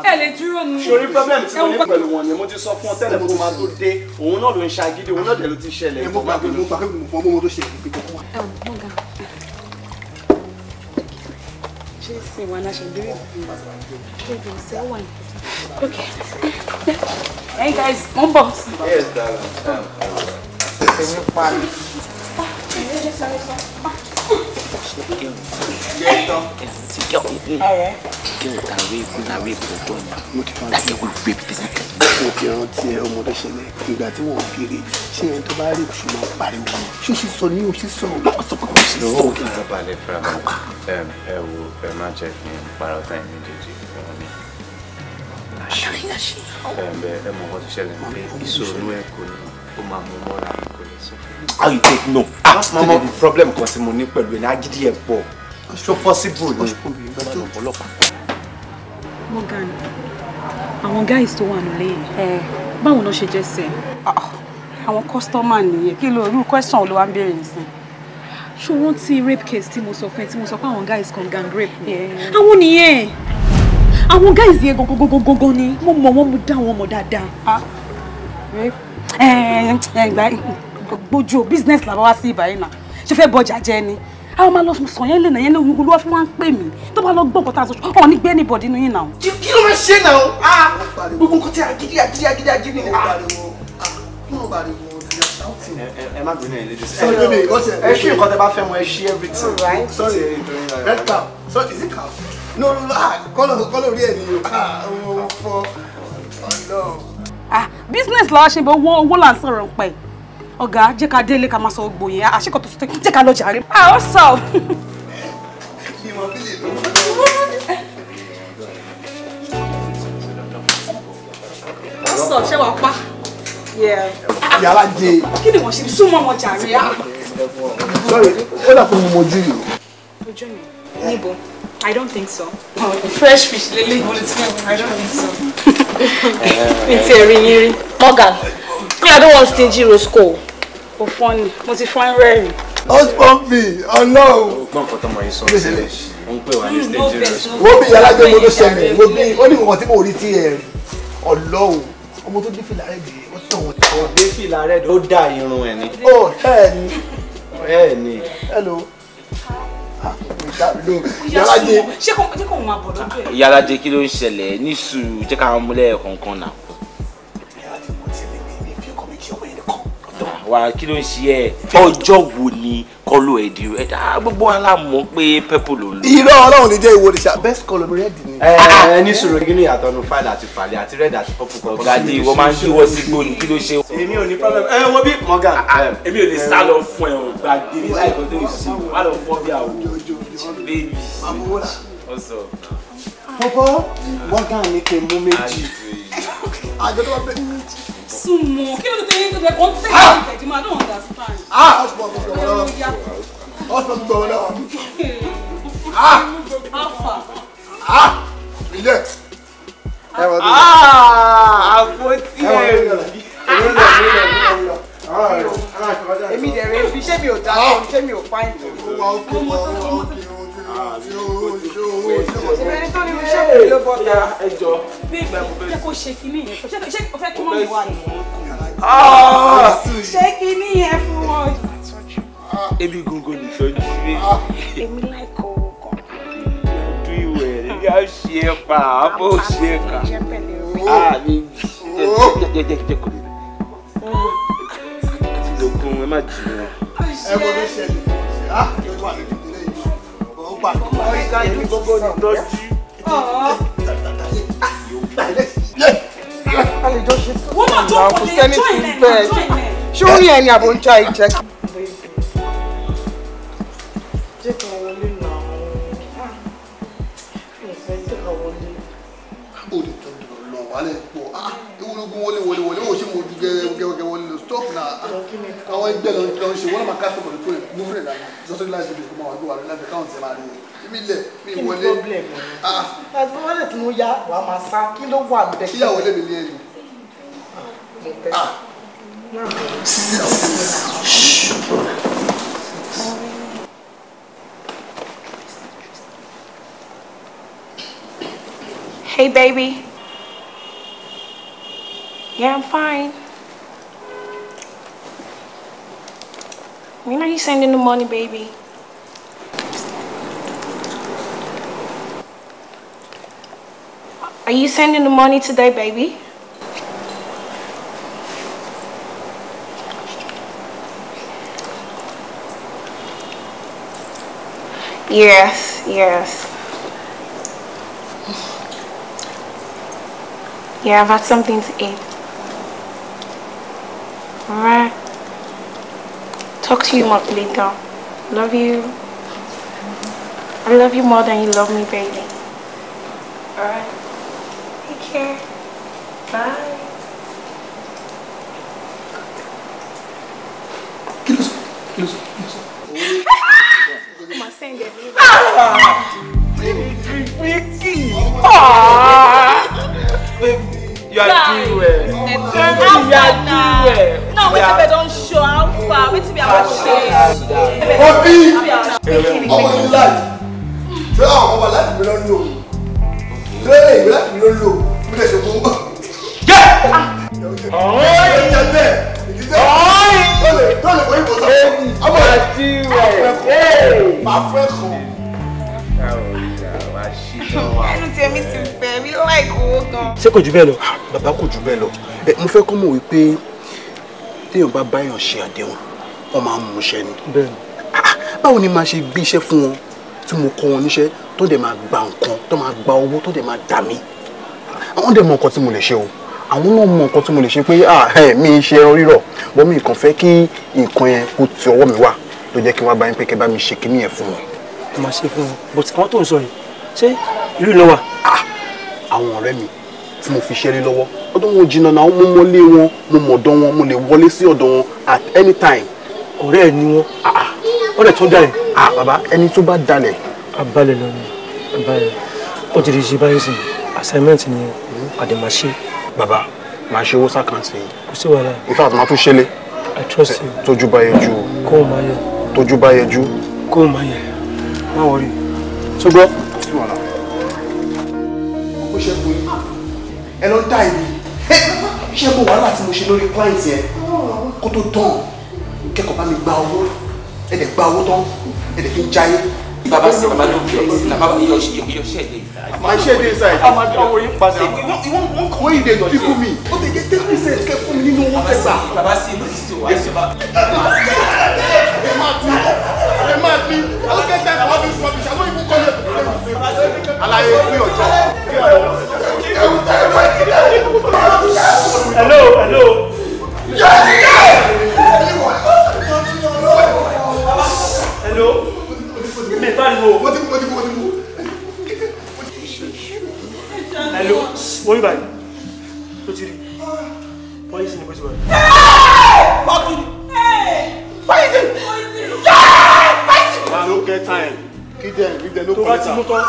Ẹ lè dúró ni. Sori problem tí mo ní pẹ̀lú wọn yẹn, mo ti sọ fún ọ tẹ́lẹ̀ kó máa tó dé, òun náà ló ń ṣagídí, òun náà dẹ̀ ló ti ṣẹlẹ̀. Mo gbà pé mo gbà pé mo fọ ọmọ tó ṣe ìpè kókó wa. Ṣé sin wa náà ṣe dúró? Okay. Hey guys, mo ń bọ̀. Yes, darling. Èmi pa mi. Mo ti rántí ẹ, ọmọ tó ṣẹlẹ̀ ìgbà tí wọ́n béèrè ṣé ẹni tó bá rí oṣù máa pariwo ni ṣó ṣe sọ ní oṣù sọ ọ sọ pé kò ṣe sọ. Farabalẹ̀, farabalẹ̀. Ẹ wo, ẹ má jẹ́ kí n parọ́ tán, ẹ̀ méjèèjì fún mi. Àṣírí ṣe. Ẹ mọ̀ nǹkan tó ṣẹlẹ̀ pé ìṣòro ẹ kò ní ó máa mú mọ́ra kò lè sọ fún mi. How you take no? Ah, mama, problem kan tí mo ní pẹ̀lú ẹ̀ ní agídí ẹ̀ pọ̀. So possible ni. Morgan, àwọn guys tó wà nílé yìí, báwo ló ṣe jẹ́ sí ẹ? Àwọn customer nìyẹn, kí ló irú question ló wá ń béèrè nísìn? Ṣé o rántí rape case tí mo sọ fún ẹ, tí mo sọ pé àwọn guys kan gang rape mi? Àwọn nìyẹn. Àwọn guys yẹn gangan ni mo mọ̀ wọ́n, mo dá wọn mọ̀ dáadáa. Ìgbà gbójú business làbá wá sí ìbàyìí náà, ṣe fẹ́ bọjà jẹ ni? Àwọn máa lọ sọ yẹn lẹ́nà yẹn lóyún olúwa fún wa ń pè mí tó bá lọ gbọ́ nǹkan tá a sọ ọ̀ ní gbé anybody nínú yín náà. Kí ló máa ṣe náà? Gbogbo nǹkan tí agídí agídí agídí agídí ni. Ẹ má bínú ẹ ladies. Sorry baby, what's it? Ẹ ṣí nǹkan tẹ bá fẹ́ mu, ẹ ṣí everything. Sorry, red cap. Sorry, is it cap? No, no, no, kọ́lọ̀ rí ẹ̀ ni o. Ó fọ́ ọlọ́run. Ah, business làwa ṣe bẹ, owó là ń sọ̀rọ̀ pẹ̀. Ọ̀gá, jẹ́ ká délé ká máa sọ gbogbo yẹn, àṣekọ̀ tó sọ jẹ́ ká lọ jàre. Ah, what's up? What's up? Ṣé wàá pa? Yàrá jẹ. Kí ni wọ́n ṣe súnmọ́ ọmọ jàre? Sorry, ó dà fún mi mojú yìí. Ojú mi? Níbo? I don't think so. Fresh fish lele ìbò lè ti fẹ́, I don't think so. Mi ti rí yín rí. Morgan, me I don't want stingy Roscoe. Kò fọ́n ni, mo ti fọ́n rẹ́rìn. Husband mi, Ọlọ́run. Gbọ́n nǹkan tọmọ yìí sọ sí ẹ̀, ó ń pè wá ní stingy Roscoe. Wo bí yàrá jẹ́ mo ló ṣẹlẹ̀, wo bí ó ní nǹkan tí mo rí tí ẹ̀ rí. Ọlọ́run, ọmọ tó dé fìlà rẹ̀ dì, ó tàn wọ́n. Ó dé fìlà rẹ̀ ó dá irun ẹ̀ ni. Ó ẹ̀ ni. Ẹ̀ ni. Hello. Yàrá jẹ́. Ṣé kò máa bọ̀ lọ́dọ̀ ẹ̀? Yàrá jẹ́ kí ló ń ṣẹlẹ̀ ní sùúrù, jẹ́ ká múlẹ̀ kọ̀ọ̀kan náà. Wà kí ló ń ṣe ẹ? Ọjọ́ wo ni kọ́lù ẹ̀ di rẹ̀? Gbogbo wa la mọ̀ pé purple ló ń lò. Irọ́ Ọlọ́run ní jẹ́ ìwọ ni ṣá, best colour mi red ni. Ẹ ní sùúrù, kí ni ìyàtọ̀ nu fáìlì àti fàlẹ́ àti red àti purple kọ̀ọ̀kan? Ọ̀gá dé, ìwọ máa ń yíwọ́ sí gbóni, kí ló ṣe? Èmi ò ní problem. Ẹ wo bí Morgan. Èmi ò lè sá lọ fún ẹ o, gbàgbé mi láì kọ́ tó ṣe, wà lọ fọ́ bí àwọ̀. Baby. What's up? Pọ̀pọ̀, Morgan ní kí n mú méjì. Àjọ tó bá bẹ. Súnmọ́, kí ló dé tó tẹ kọ́ tẹ̀lé ìtẹ̀jú, I don't understand. Ah! Ọ̀sán gbọ̀ wọlé. Ah! Ah! Ilé. Ah! Àpótí ẹ̀rù. Èmi dẹ̀ rẹ̀ fi ṣé mi ò dáa tó, ṣé mi ò fáìn tó. Ṣé tó ní iṣẹ́ mi ló bọ́ ta? Ẹ jọ. Ṣé kò ṣe kinní yẹn? Ṣé o fẹ́ kí wọ́n mi wá ni? Ṣé kinní yẹn fún wọn? Ebi gungun ni ìtọ́jú mi. Èmi láìkọ̀ owó gan. Do you well? Èmi á ṣe é pa, àbọ̀ ò ṣe é kà. Ah, mi jẹ́ kò lè. Àti lógún ẹ má jù wọn. Ẹ wo ló ṣẹlẹ̀? Ah, yóò wà lójú ìdílé yìí. Ó pa. Èmi gbogbo ni ìtọ́jú. Wọ́n máa jókòó lé, join ẹ̀, join ẹ̀. Ṣé ó rí ẹni àbò ń já ìjẹ? Jẹ́ ká wọlé náà. Mi ò fẹ́ jẹ́ ká wọlé. Ó lè tọ́jú lọ wálé pọ̀. Ah, ewúrogun wọlé wọlé wọlé. Ó ṣe mo ju gẹ́gẹ́ wọlé lọ. Stop na. Àwọn ẹgbẹ́ lọ ń ṣe wọ́n náà máa ká sọ̀rọ̀ tó rẹ̀ mú rẹ̀ dànù. Jọ́sọ́ láti fi kó máa wà gbé wà lórí láti káwọn ti máa rí i. Èmi lẹ̀ mi Kí ni wọlé. problem ẹ̀? Àti wọ́n lè tí mo yá wàá máa sá, kí ló wà níbẹ̀? Kíyàwó lé mi lé ẹni. Hey, baby. Yeah, I'm fine. When are you sending the money, baby? Are you sending the money today, baby? Yes, yes. Yeah, I've had something to eat. Alright. Talk to you more later. Love you. I love you more than you love me, baby. Alright. Take care. Bye. Kí ló sọ? Kí ló sọ? Kí ló sọ? Ma send it. Vicky. You are doing well. You are doing well. No, wait till they don't show how far. Wait till we are share. Obi, ọmọ yìí láti. Ṣé àwọn ọmọ láti mi lọ lò? Ṣé èmi láti mi lọ lò? Mi lè ṣe fún. Jẹ́! Ọ̀hún ìjẹ́ bẹ́ẹ̀. Ọ̀hún tó lè fún ìbò sọ. Ọmọ rẹ̀ ti rẹ̀. Máa fẹ́ kàn. Ẹnu tí èmi ti fẹ́ mi like owó gan. Ṣé kò jù bẹ́ẹ̀ lọ? Bàbá kò jù bẹ́ẹ̀ lọ. Mo fẹ́ kọ́ mọ̀ wípé téèyàn bá báyàn ṣe àdéhùn, wọ́n máa ń mú iṣẹ́ ni. Báwo ni màá ṣe gbé iṣẹ́ fún wọn tí mo kọ́ wọn níṣẹ́ tó dẹ̀ máa gba nǹkan, tó máa gba owó, tó dẹ̀ máa dà mí? Àwọn dẹ̀ mọ nǹkan tí mo lè ṣe o. Àwọn náà mọ nǹkan tí mo lè ṣe pé mi ṣe ẹran rírọ̀, bọ́ mi kàn fẹ́ kí nǹkan yẹn kó ti ọwọ́ mi wá ló jẹ́ kí wọ́n bá yín pé kẹ́ bá mi ṣe kíní yẹn fún wọn. Ẹ máa ṣe fún wọn, but àwọn tó ń sọ yìí, ṣé ìlú ìlú wà? Àwọn ọ̀rẹ́ mi tí mo fi ṣeré lọ́wọ́, ọdún wọn jìnnà náà, mo mọlé wọn, mo mọ̀dọ̀ wọn, mo lè wọlé sí ọ̀dọ̀ wọn at any time. Ọ̀rẹ́ ẹ ni wọ́n, ọ̀rẹ́ tó ń dalẹ̀. Bàbá, ẹni tó bá dalẹ̀. Abalẹ̀ lọ ni, abalẹ̀. Ó ti di ṣe báyìí sìn, assignment ni àdèmàṣe. Bàbá, màá ṣe owó sàkáǹtì yìí. Kò sí wàhálà. In fact, màá tún ṣẹlẹ̀. I trust you. Tójú bá yẹjú. Kó o máa yẹ. Tójú bá yẹjú. Kó o máa yẹ. Má wọrí. Ṣùgbọ́n. Kò sí wàhálà. Ó ṣe fún yín. Ẹ lọ dá ìlú. Ṣé mo wàhálà tí mo ṣe lórí client yẹn? Kó tó tán, kẹ́kọ̀ọ́ bá mi gba owó. Ẹ dẹ̀ gba owó tán, ẹ dẹ̀ fi ń jayé. Baba say Baba no vex. Na Baba your share dey inside. My share dey inside. A máa dánwò yín padà. Wọ́n yìí dey dribble me. Ó ti jẹ́ 10% kẹ́ fún mi nínú owó tẹ́gbà. Baba say no this one. Ẹ máa bí. Ẹ máa bí. I no get time for all this rubbish. I no even come here to play with you. Alaye free your job. Hello, hello. Hello. Mi pariwo. Mo ti. Hello, wọ́n yí báyìí. Tó ti rí. Poison ni poison. Poison! Poison! No get time. Give them no Tó bá ti mú tán,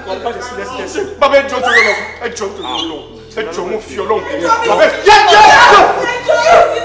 wọ́n pàṣẹ sí lẹ́sẹ̀kẹsẹ̀. Bàbá ẹ jọ̀ọ́ torí Ọlọ́run, ẹ jọ̀ọ́ torí Ọlọ́run, ẹ jọ̀ọ́ mo fi Ọlọ́run bẹ̀ yín. Bàbá ẹ jẹ́ jẹ́ jẹ́.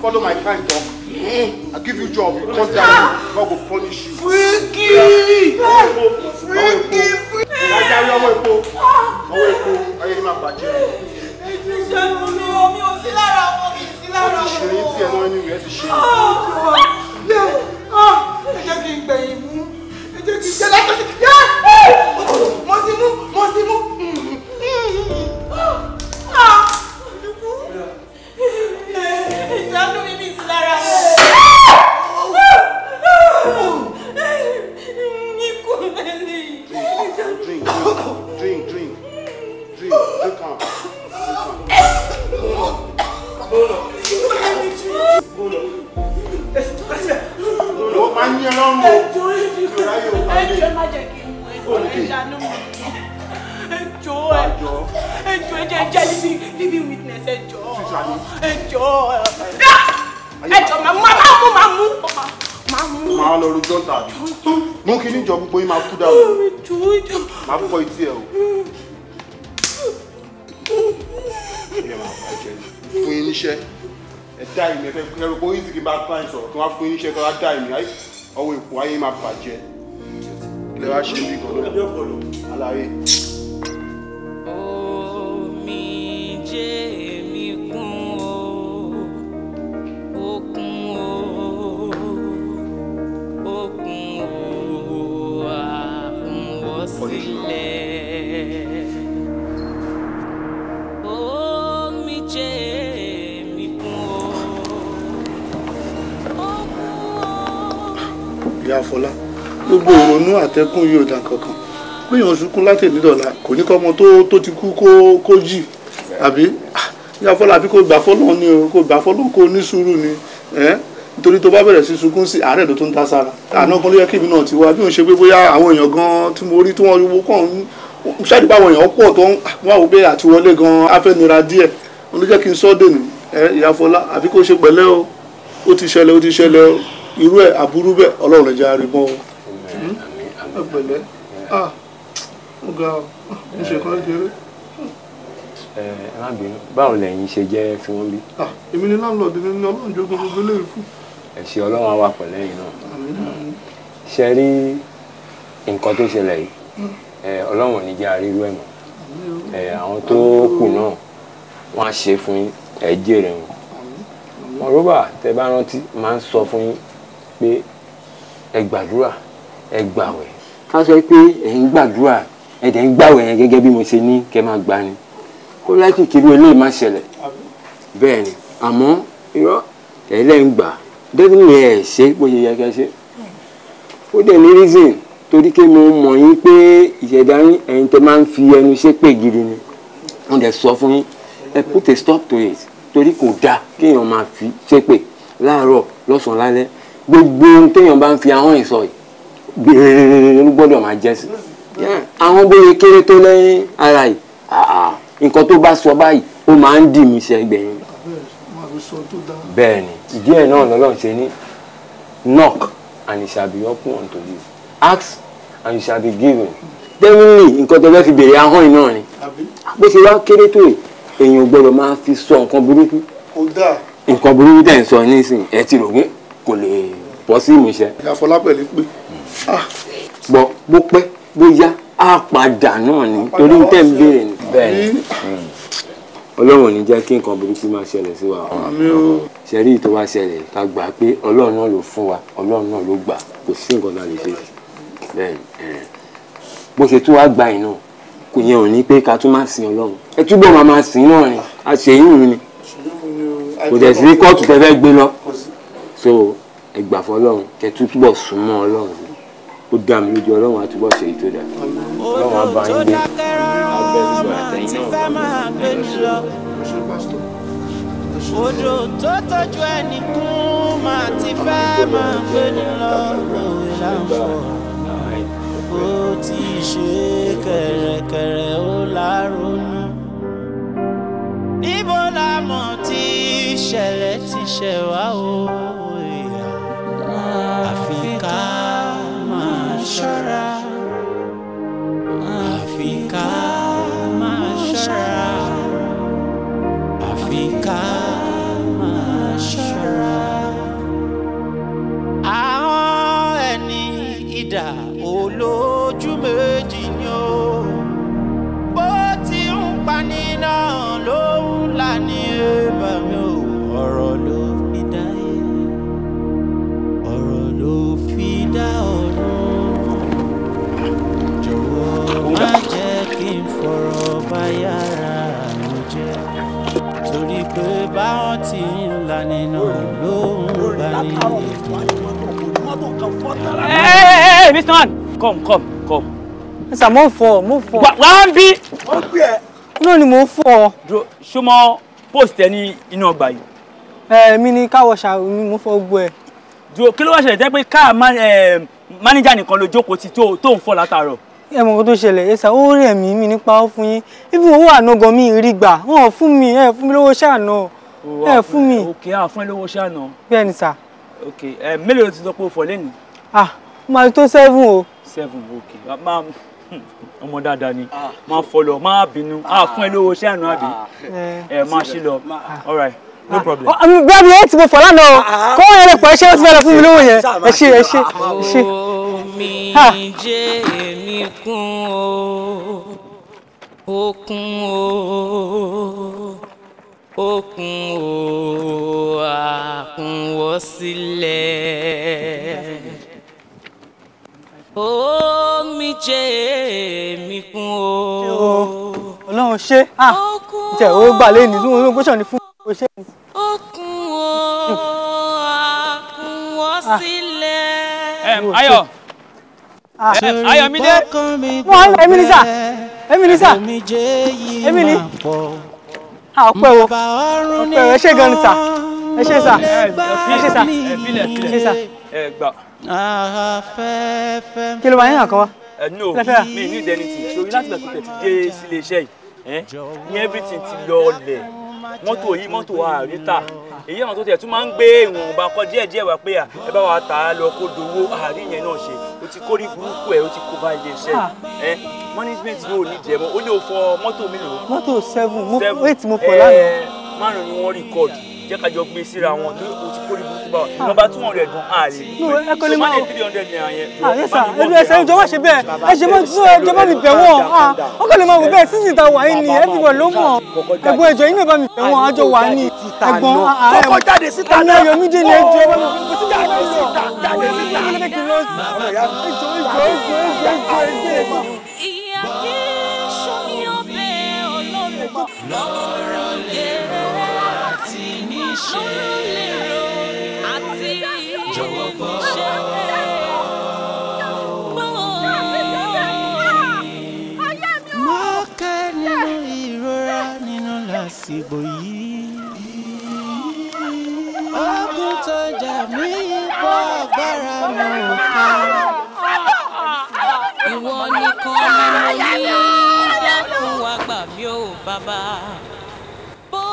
Follow my kind talk. I give you job, you come down, God will punish you. Freaky! Freaky! Ajá ọwọ́ epo, ọwọ́ epo, ayé ni máa bàjẹ́. Ìṣẹ́nu mi ò mi ò sí lára wọn, mi sí lára Ó ti ṣe yín tí ẹ náà ẹni rẹ̀ ti ṣe. Ẹ jẹ́ kí n gbẹ̀yìn mú, ẹ jẹ́ kí n jẹ́ lásán. Mo ti mú, mo ti mú. Ìṣẹ́nu mi mi sí lára wọn. Ikú lẹ́lẹ̀. Drink, drink, drink, drink, drink am. Ó máa ń yẹn lọ́rùn o. Ẹjọ́ má jẹ́ kí n mú ẹjọ́ ẹ ṣàánú mi. Ẹjọ́ ẹjọ́ ẹjọ́ ẹjọ́ living witness ẹjọ́ ẹjọ́ ẹjọ́ máa mú máa mú máa mú. Màá lọ rojọ́ tàbí. Mú kí níjọ gbogbo yín máa kú dànù. Màá fọ etí ẹ o. Fún yín níṣẹ́. Ẹ dá ìmì ẹ̀fẹ́ kẹrù pé oyin sì kí n bá client sọ̀rọ̀ kí wọ́n fún yín níṣẹ́ kí wọ́n dá ìmì ọwọ́ èkó ayé máa bàjẹ́. Ilé wa ṣe bí gan-an. Àlàyé. Omijé Ìyá Fọlá, gbogbo ìrònú àtẹkùn yóò dà kankan. Péyàn sunkún láti nídọ̀la kò ní kọ́ ọmọ tó ti kú kó jì àbí. Ìyá Fọlá, àfi kó gbà fọ́lọ́ ni o, kó gbà fọ́lọ́, kó ní sùúrù ni. Nítorí tó bá bẹ̀rẹ̀ sí sunkún sí àárẹ̀ ló tó ń ta sára. Àná kan ló yẹ kí èmi náà ti wá bí òun ṣe pé bóyá àwọn èèyàn gan tí mo rí tí wọ́n wo kàn ń ṣáàdì báwọn èèyàn pọ̀ tó ń wá wò pé àtiwọlé gan á fẹ́ nira díẹ̀. Òun ló jẹ́ kí n sọ́ dènù. Ìyá Fọlá, àfi kó ṣe pẹ̀lẹ́ o, ó ti ṣẹlẹ̀, ó ti ṣẹlẹ̀ o, irú ẹ̀ àbúrú bẹ́ẹ̀ Ọlọ́run ẹ̀jẹ̀ àrìmọ́ o. Ẹ pẹ̀lẹ́, ó ga ọ, ń ṣe kọ́ kékeré. Ẹ má bínú, báwo lẹ̀yin ṣe jẹ́ tí wọ́n bí? Èmi ni láńlọ́ọ̀dù mi ní Ọlọ́run jogún gbogbo eléyìí fún. Ẹ ṣé, Ọlọ́run á wà pẹ̀lú ẹ̀yin náà. Ṣe rí nǹkan tó ṣẹlẹ̀ yìí, Ọlọ́run ò ní jẹ́ àrírú ẹ̀ mọ́. Àwọn tó kù náà wọ́n á ṣe fún yín, ẹ jèrè wọn. Mọ̀rọ́bà, tẹ bá rántí, máa ń sọ fún yín pé ẹ gbàdúrà, ẹ gbàwẹ̀. Ká sọ pé ẹ ń gbàdúrà, ẹ dẹ̀ ń gbàwẹ̀ yẹn gẹ́gẹ́ bí mo ṣe ní kẹ́ máa gbà ni. Kó láti kiri eléyìí má ṣẹlẹ̀. Bẹ́ẹ̀ ni, àmọ́ irọ́ ẹ̀ lẹ́ ń gbà. Definitely ẹ̀ ṣe bó ṣe yẹ kẹ́ ṣe. Ó dẹ̀ ní reason torí pé mo mọ̀ yín pé ìṣẹ̀dá yín ẹ̀yin tẹ máa ń fi ẹnu ṣépè gidi ni. Wọ́n dẹ̀ sọ fún yín, ẹ put a stop to it torí kò dáa kéèyàn máa fi ṣépè láàárọ̀, lọ́sàn-án, lálẹ́. Gbogbo ohun téèyàn bá ń fi ahọ́n ìsọ yìí gbèrèrè ló gbọ́dọ̀ máa jẹ́ sí. Àwọn bóyá kéré tó lẹ́yìn ara yìí, nǹkan tó bá sọ báyìí ó máa ń dì mí ṣẹgbẹ̀yìn. Bẹ́ẹ̀ ni, ìdí ẹ̀ náà lọ́lọ́run ṣe ní knock and it shall be open unto you, ask and you shall be given. Definitely nǹkan tó fẹ́ fi béèrè ahọ́n yìí náà ni. Bó ṣe wá kéré tó yìí, èèyàn gbọ́dọ̀ máa fi sọ nǹkan burúkú. Nǹkan burúkú tẹ̀ ń sọ nísìnyí, ẹ ti rò pé kò lè bọ́ sí ìmúṣẹ. Ìyá Fọlá pẹ̀lú pé. Bọ́ bó pẹ́ bó yá á padà náà ni torí tẹ̀ ń béèrè ni. Bẹ́ẹ̀ ni, Ọlọ́run ò ní jẹ́ kí nǹkan burúkú máa ṣẹlẹ̀ sí wa. Ṣẹ̀rí tó wá ṣẹlẹ̀, ká gbà pé Ọlọ́run náà ló fún wa, Ọlọ́run náà ló gbà, kò sí nǹkan tá a lè ṣe. Bẹ́ẹ̀ ni, bó ṣe tún wá gbà yìí náà kò yẹn ò ní pé ká tún máa sin Ọlọ́run. Ẹ túbọ̀ máa sìn náà ni, a ṣe yín ni, kò dẹ̀ sí kóòtù tẹ́ fẹ́ gbé lọ. So ẹ gbà fọ́lọ́run, kẹ́ túbọ̀ súnmọ́ Ọlọ́run. Ó dá mi lójú, Ọlọ́run á túbọ̀ ṣe èyí tó dáa. Ọlọ́run á bá yín gbé abẹ́ gbogbo àtẹ̀yìn náà. Odò tó tọ́jú ẹnì kún máa ti fẹ́ máa gbé ní lọ. Òwe là ń fọ̀, ó ti ṣe kẹ̀rẹ̀kẹ̀rẹ̀ ó láronú. Níbo la mọ̀ tí ìṣẹ̀lẹ̀ ti ṣẹ̀ wá o? Àfi ká máa ṣọ́ra, àfi ká máa ṣọ́ra, àfi ká máa ṣọ́ra. Àwọn ẹni idà olójú méjì ni ó, bó ti ń pani náà ló ń là ní ẹ̀bà mi ò. Ọ̀rọ̀ ló fi dá yé, ọ̀rọ̀ ló fi dá ọ̀run. Jọ̀wọ́ má jẹ́ kí n fọ̀rọ̀ bá yàrá mi jẹ́, torí pé báwọn ti ń là nínú ló ń gbà ní ètò. Hey, hey, Mr. Man, come, come, come. Sir, mo ń fọ, mo ń fọ. Wá ń bí. Náà ni mo ń fọ. Ṣó mọ post ẹ ní inú ọgbà yìí? Ẹ mi ni káwọ ṣàrò mi, mo fọ gbogbo ẹ. Dúró, kí ló wá ṣẹlẹ̀ jẹ́ pé káà mánéjà nìkan ló jókòó tí tó ń fọ látàárọ̀? Ẹ mọ̀ nǹkan tó ṣẹlẹ̀, ẹ sà, ó rẹ̀ mí, mi nípa ó fún yín. Ibi owó àná gan mi rí gbà, wọ́n ò fún mi, ẹ fún mi lówó ṣáà. Ẹ fún mi. Ok, a fún ẹ lówó ṣáà. Bẹ́ẹ̀ ni sà. Ok, ẹ mélòó ló ti sọ pé o fọ lẹ́nu? Ah, ó máa tó 7 o. 7, ok. Máa ọmọ dáadáa ni, máa fọ lọ, máa bínú, a fún ẹ lówó ṣáà àbí? Ẹ máa ṣí lọ, all right, no problem. Bẹ́ẹ̀ ni ẹ ti mo fọ̀ lánàá o, kó wọ́n yẹn lè pọ̀, ẹ ṣé ó ti fẹ́ lọ fún mi lówó yẹn, ẹ ṣé, ẹ ṣé, ẹ ṣé. Omi jẹ́ èmi kún o, ó kún o, ó kún o, àkúnwọ́ sílẹ̀. Omi jẹ́ èmi kún o. Ọlọ́run ṣé, ah, tẹ̀ ó gbà lé ní tí mo gbọ́sọ̀ ní fún mi ṣe. Ó kún o, àkúnwọ́ sílẹ̀. Ayọ̀. Ayọ̀mídé. Wọ́n èmi ni sà, èmi ni sà, èmi ni. Ọpẹ́ o, ọpẹ́ o, ẹ ṣé gan ni sà, ẹ ṣé sà, ẹ ṣé sà, ẹ ṣé sà. Kí ló máa ń yàn kan wá? No, mi ní identity. Sori láti gbà tó tẹ̀ ti dé sílé iṣẹ́ yìí, ní everything ti lọ ọlẹ̀. Mọ́tò yìí mọ́tò àríta. Èyí àwọn tó tẹ̀ tún máa ń gbé ìwọ̀nba kọ díẹ̀ díẹ̀ wá pé ẹ bá wa tà á lọ kó dowó àárín yẹn náà ṣe. O ti kórí burúkú ẹ̀, o ti kó bá ilé iṣẹ́ yìí. Management yóò ní jẹ mọ́, ó lè fọ mọ́tò mélòó? Mọ́tò 7, 8 mo fọ̀ lánàá. 5 ni wọ́n record. Jẹ́ ká jọ gbé síra wọn tó o ti kórí burúkú bá wa. Nọ́mbà 200 dùn àlè. Ẹ má lè 300 naira yẹn. Yes sir, ẹsẹ̀ ìjọba ṣe bẹ́ẹ̀, ẹ ṣe mọ́ ìjọba mi bẹ̀ wọ́n. Ó kàn lè máa wò bẹ́ẹ̀ sísì ta wà yín ni everybody ló mọ̀. Ẹ̀gbọ́n ẹ̀jọ̀ yín náà bá mi bẹ̀ wọ́n, àjọ wà ní. Ẹ̀gbọ́n ẹ̀mí Ayọ̀mídé ni ẹjọ́ bá mi jáde síta, jáde síta. Ìyá kí sómi ọbẹ̀ olórúkọ lọ́rọ̀ lérò àti níṣe lérò àti jọ̀wọ́ bọ́. Mọ́kẹ́ nínú ìrora nínú làásìgbò yìí. Ogun tó jà mí bọ́ agbára mi ò ká. Ìwọ nìkan ni mo ní, dákun wá gbà mí ò bàbá. Bó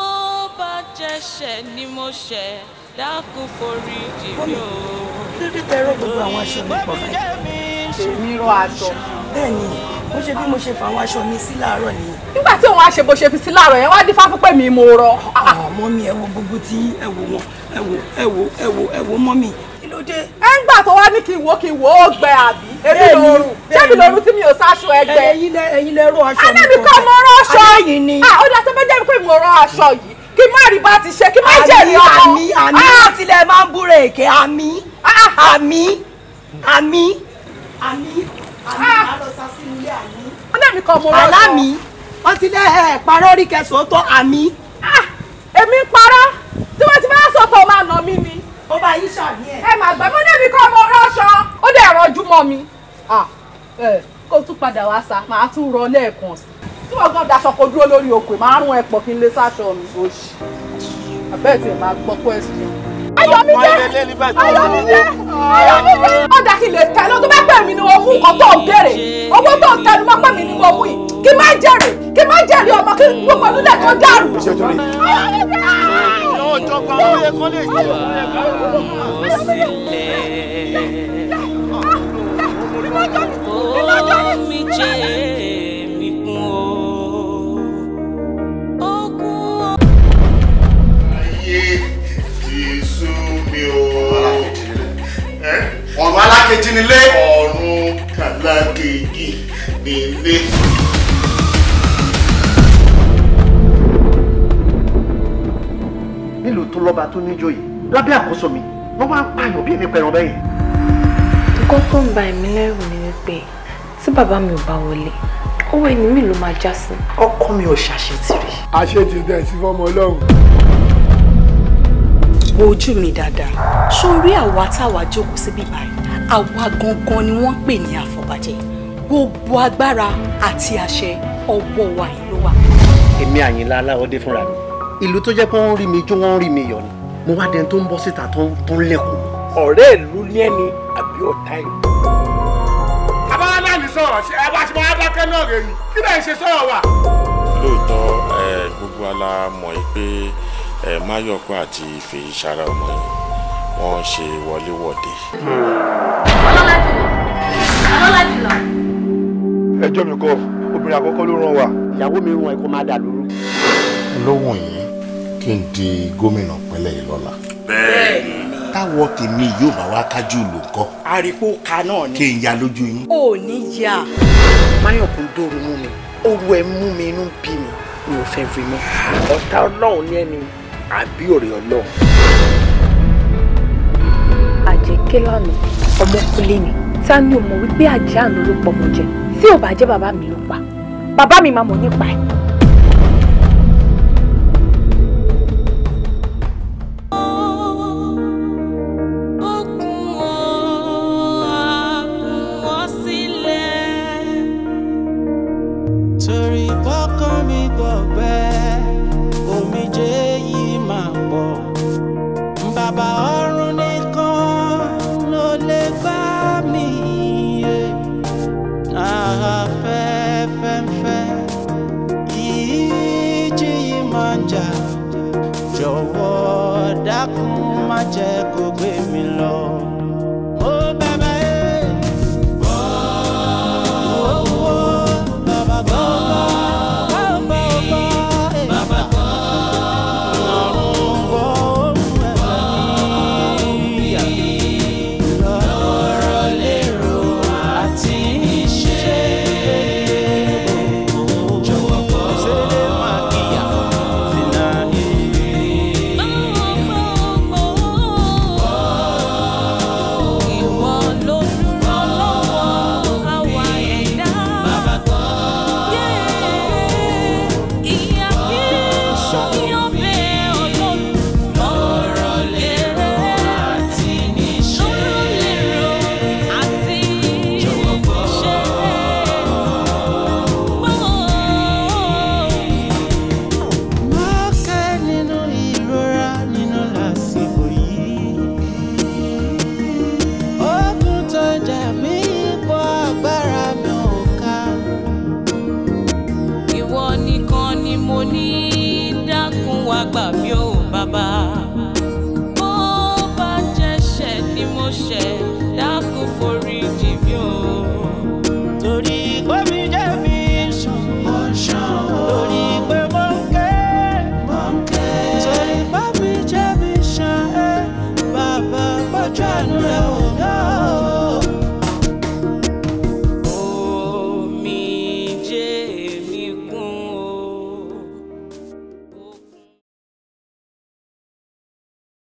bá jẹ́ṣẹ̀ ni mo ṣẹ̀, dákun foríjì mi ò. Kí ló dé tẹ rọ gbogbo àwọn aṣọ mi pọ̀ báyìí? Èmi rọ aṣọ. Bẹ́ẹ̀ ni, mo ṣe bí mo ṣe fa àwọn aṣọ mi sí láàárọ̀ nìyẹn. Nígbà tí òun á ṣe bó ṣe fi sí láàárọ̀ yẹn, wá dífá fún pé mi mo rọ. Mọ́mí ẹ wo gbogbo tí ẹ wo wọn, ẹ wo ẹ wo ẹ wo ẹ wo mọ́mí. Kí ló dé? Ẹ ń gbà tó wá ní kí n wò ó gbẹ àbí? Èmi lòrùn. Ṣé mi lòrùn tí mi ò sáṣọ ẹgbẹ́? Ẹ̀yin lẹ rọ aṣọ mi. Ẹlẹ́mi kọ́ mo rọ aṣọ. Ẹ̀yin ni. Ó dá tó bá jẹ́ pé mo rọ aṣọ yìí. Kí má rí bá ti ṣe, kí má jẹ̀rí ọmọ. Àmì àmì tilẹ̀ máa ń búra èké àmì àmì àmì àmì àmì àlọ́sà sí ilé àmì. Ẹlẹ́mi kọ́ mo rọ aṣọ. Àlámì wọ́n ti lẹ́ ẹ̀ parọ́ rí kẹsàn-án tó àmì. Èmi ń parọ́ tí wọ́n ti máa sọ̀tọ̀ máa nà mí ni. Ó bá yín ṣàmì ẹ̀. Ẹ mà gbà mọ́ lẹ́mi kọ́ mo rọ́ṣọ. Ó dẹ̀ rọjú mọ́ mi. Kó tún padà wá sa, màá tún rọ lẹ́ẹ̀kan sí. Tí wọ́n gan daṣọ kó dúró lórí okùn, màá rún ẹ̀pọ̀ kí n lè sáṣọ mi. Òṣì. Àbẹ́ẹ̀ tí màá gbọ́ question. Ayọ̀mídé! Ayọ̀mídé! Ayọ̀mídé! Ó dà kí n lè tẹ̀ lọ tó bá pè mí ni mo mú nǹkan tó ń béèrè. Owó tó ń tẹnu mọ́ pè mí ni mo mú yìí. Kí má jèrè, kí má jèrè ọmọ kí gbogbo ìlú kan dàrú. Ayọ̀mídé! Omi jẹ́ mi kún o. Okun. Ayé ti sú mi o. Ọ̀run alákejì nílé. Ọ̀run alákejì nílé. Nílùú tó lọ́ba tó níjòyè lábẹ́ àkóso mi wọ́n máa ń pààyàn bí ẹni pẹ̀ràn bẹ́yẹn. Nǹkan tó ń ba èmi lẹ́rù ni wípé tí bàbá mi ò bá wọlé owó ẹni mi ló máa já sí. Ọkọ mi ò ṣàṣetìrì. Àṣetì dẹ̀ sí fọmọ Ọlọ́run. Wo ojú mi dáadáa, sórí àwa táwa jókòó síbí báyìí, àwa gangan ni wọ́n ń pè ní àfọ̀bàjẹ́. Gbogbo agbára àti àṣẹ ọwọ́ wa yìí ló wà. Èmi Àyìnlá Aláwọ̀dé fúnra mi, ìlú tó jẹ́ pé wọ́n ń rí mi jó wọ́n ń rí mi yọ̀ ni mo wá dẹni tó ń bọ́ síta tó ń lẹ́kùn. Ọ̀rẹ́ ìlú ní ẹni àbí ọ̀tá ìlú. Abáwá náà ní sọ̀rọ̀ ṣe ẹ bá ṣe máa dákẹ́ náà rè ni kí lè ṣe sọ̀rọ̀ wa. Lóòótọ́ gbogbo ala mọ̀ yìí pé Máyọ̀kọ́ àti Fèyíṣará ọmọ yìí wọ́n ṣe wọléwọ̀de. Ẹjọ́ mi kọ́ obìnrin àkọ́kọ́ ló rán wa. Ìyàwó mi rún ẹ kó má dà lóru. Lóhùn yìí kí n di gómìnà pínlẹ̀ yìí lọ́la. Bẹ́ẹ̀ni. Táwọ̀ tèmi yóò bá wá kájú ìlú ńkọ́. Àríkó ka náà ni. Kí n ya lójú yín. Ò ní yá. Máyọ̀kún dóoru mú mi, oru ẹ mú mi, inú bí mi, mi ò fẹ́ rí mọ́. Ọ̀tá Ọlọ́run ní ẹni àbí ọ̀rẹ́ Ọlọ́run. Àjẹké lánàá, ọmọ kúlé ni. Ta ni ò mọ̀ wípé àjẹ́ àná ló pọmọ jẹ? Tí ò bá jẹ́ bàbá mi ló pa. Bàbá mi máa mọ̀ nípa ẹ̀. Wá gbà mí o bàbá.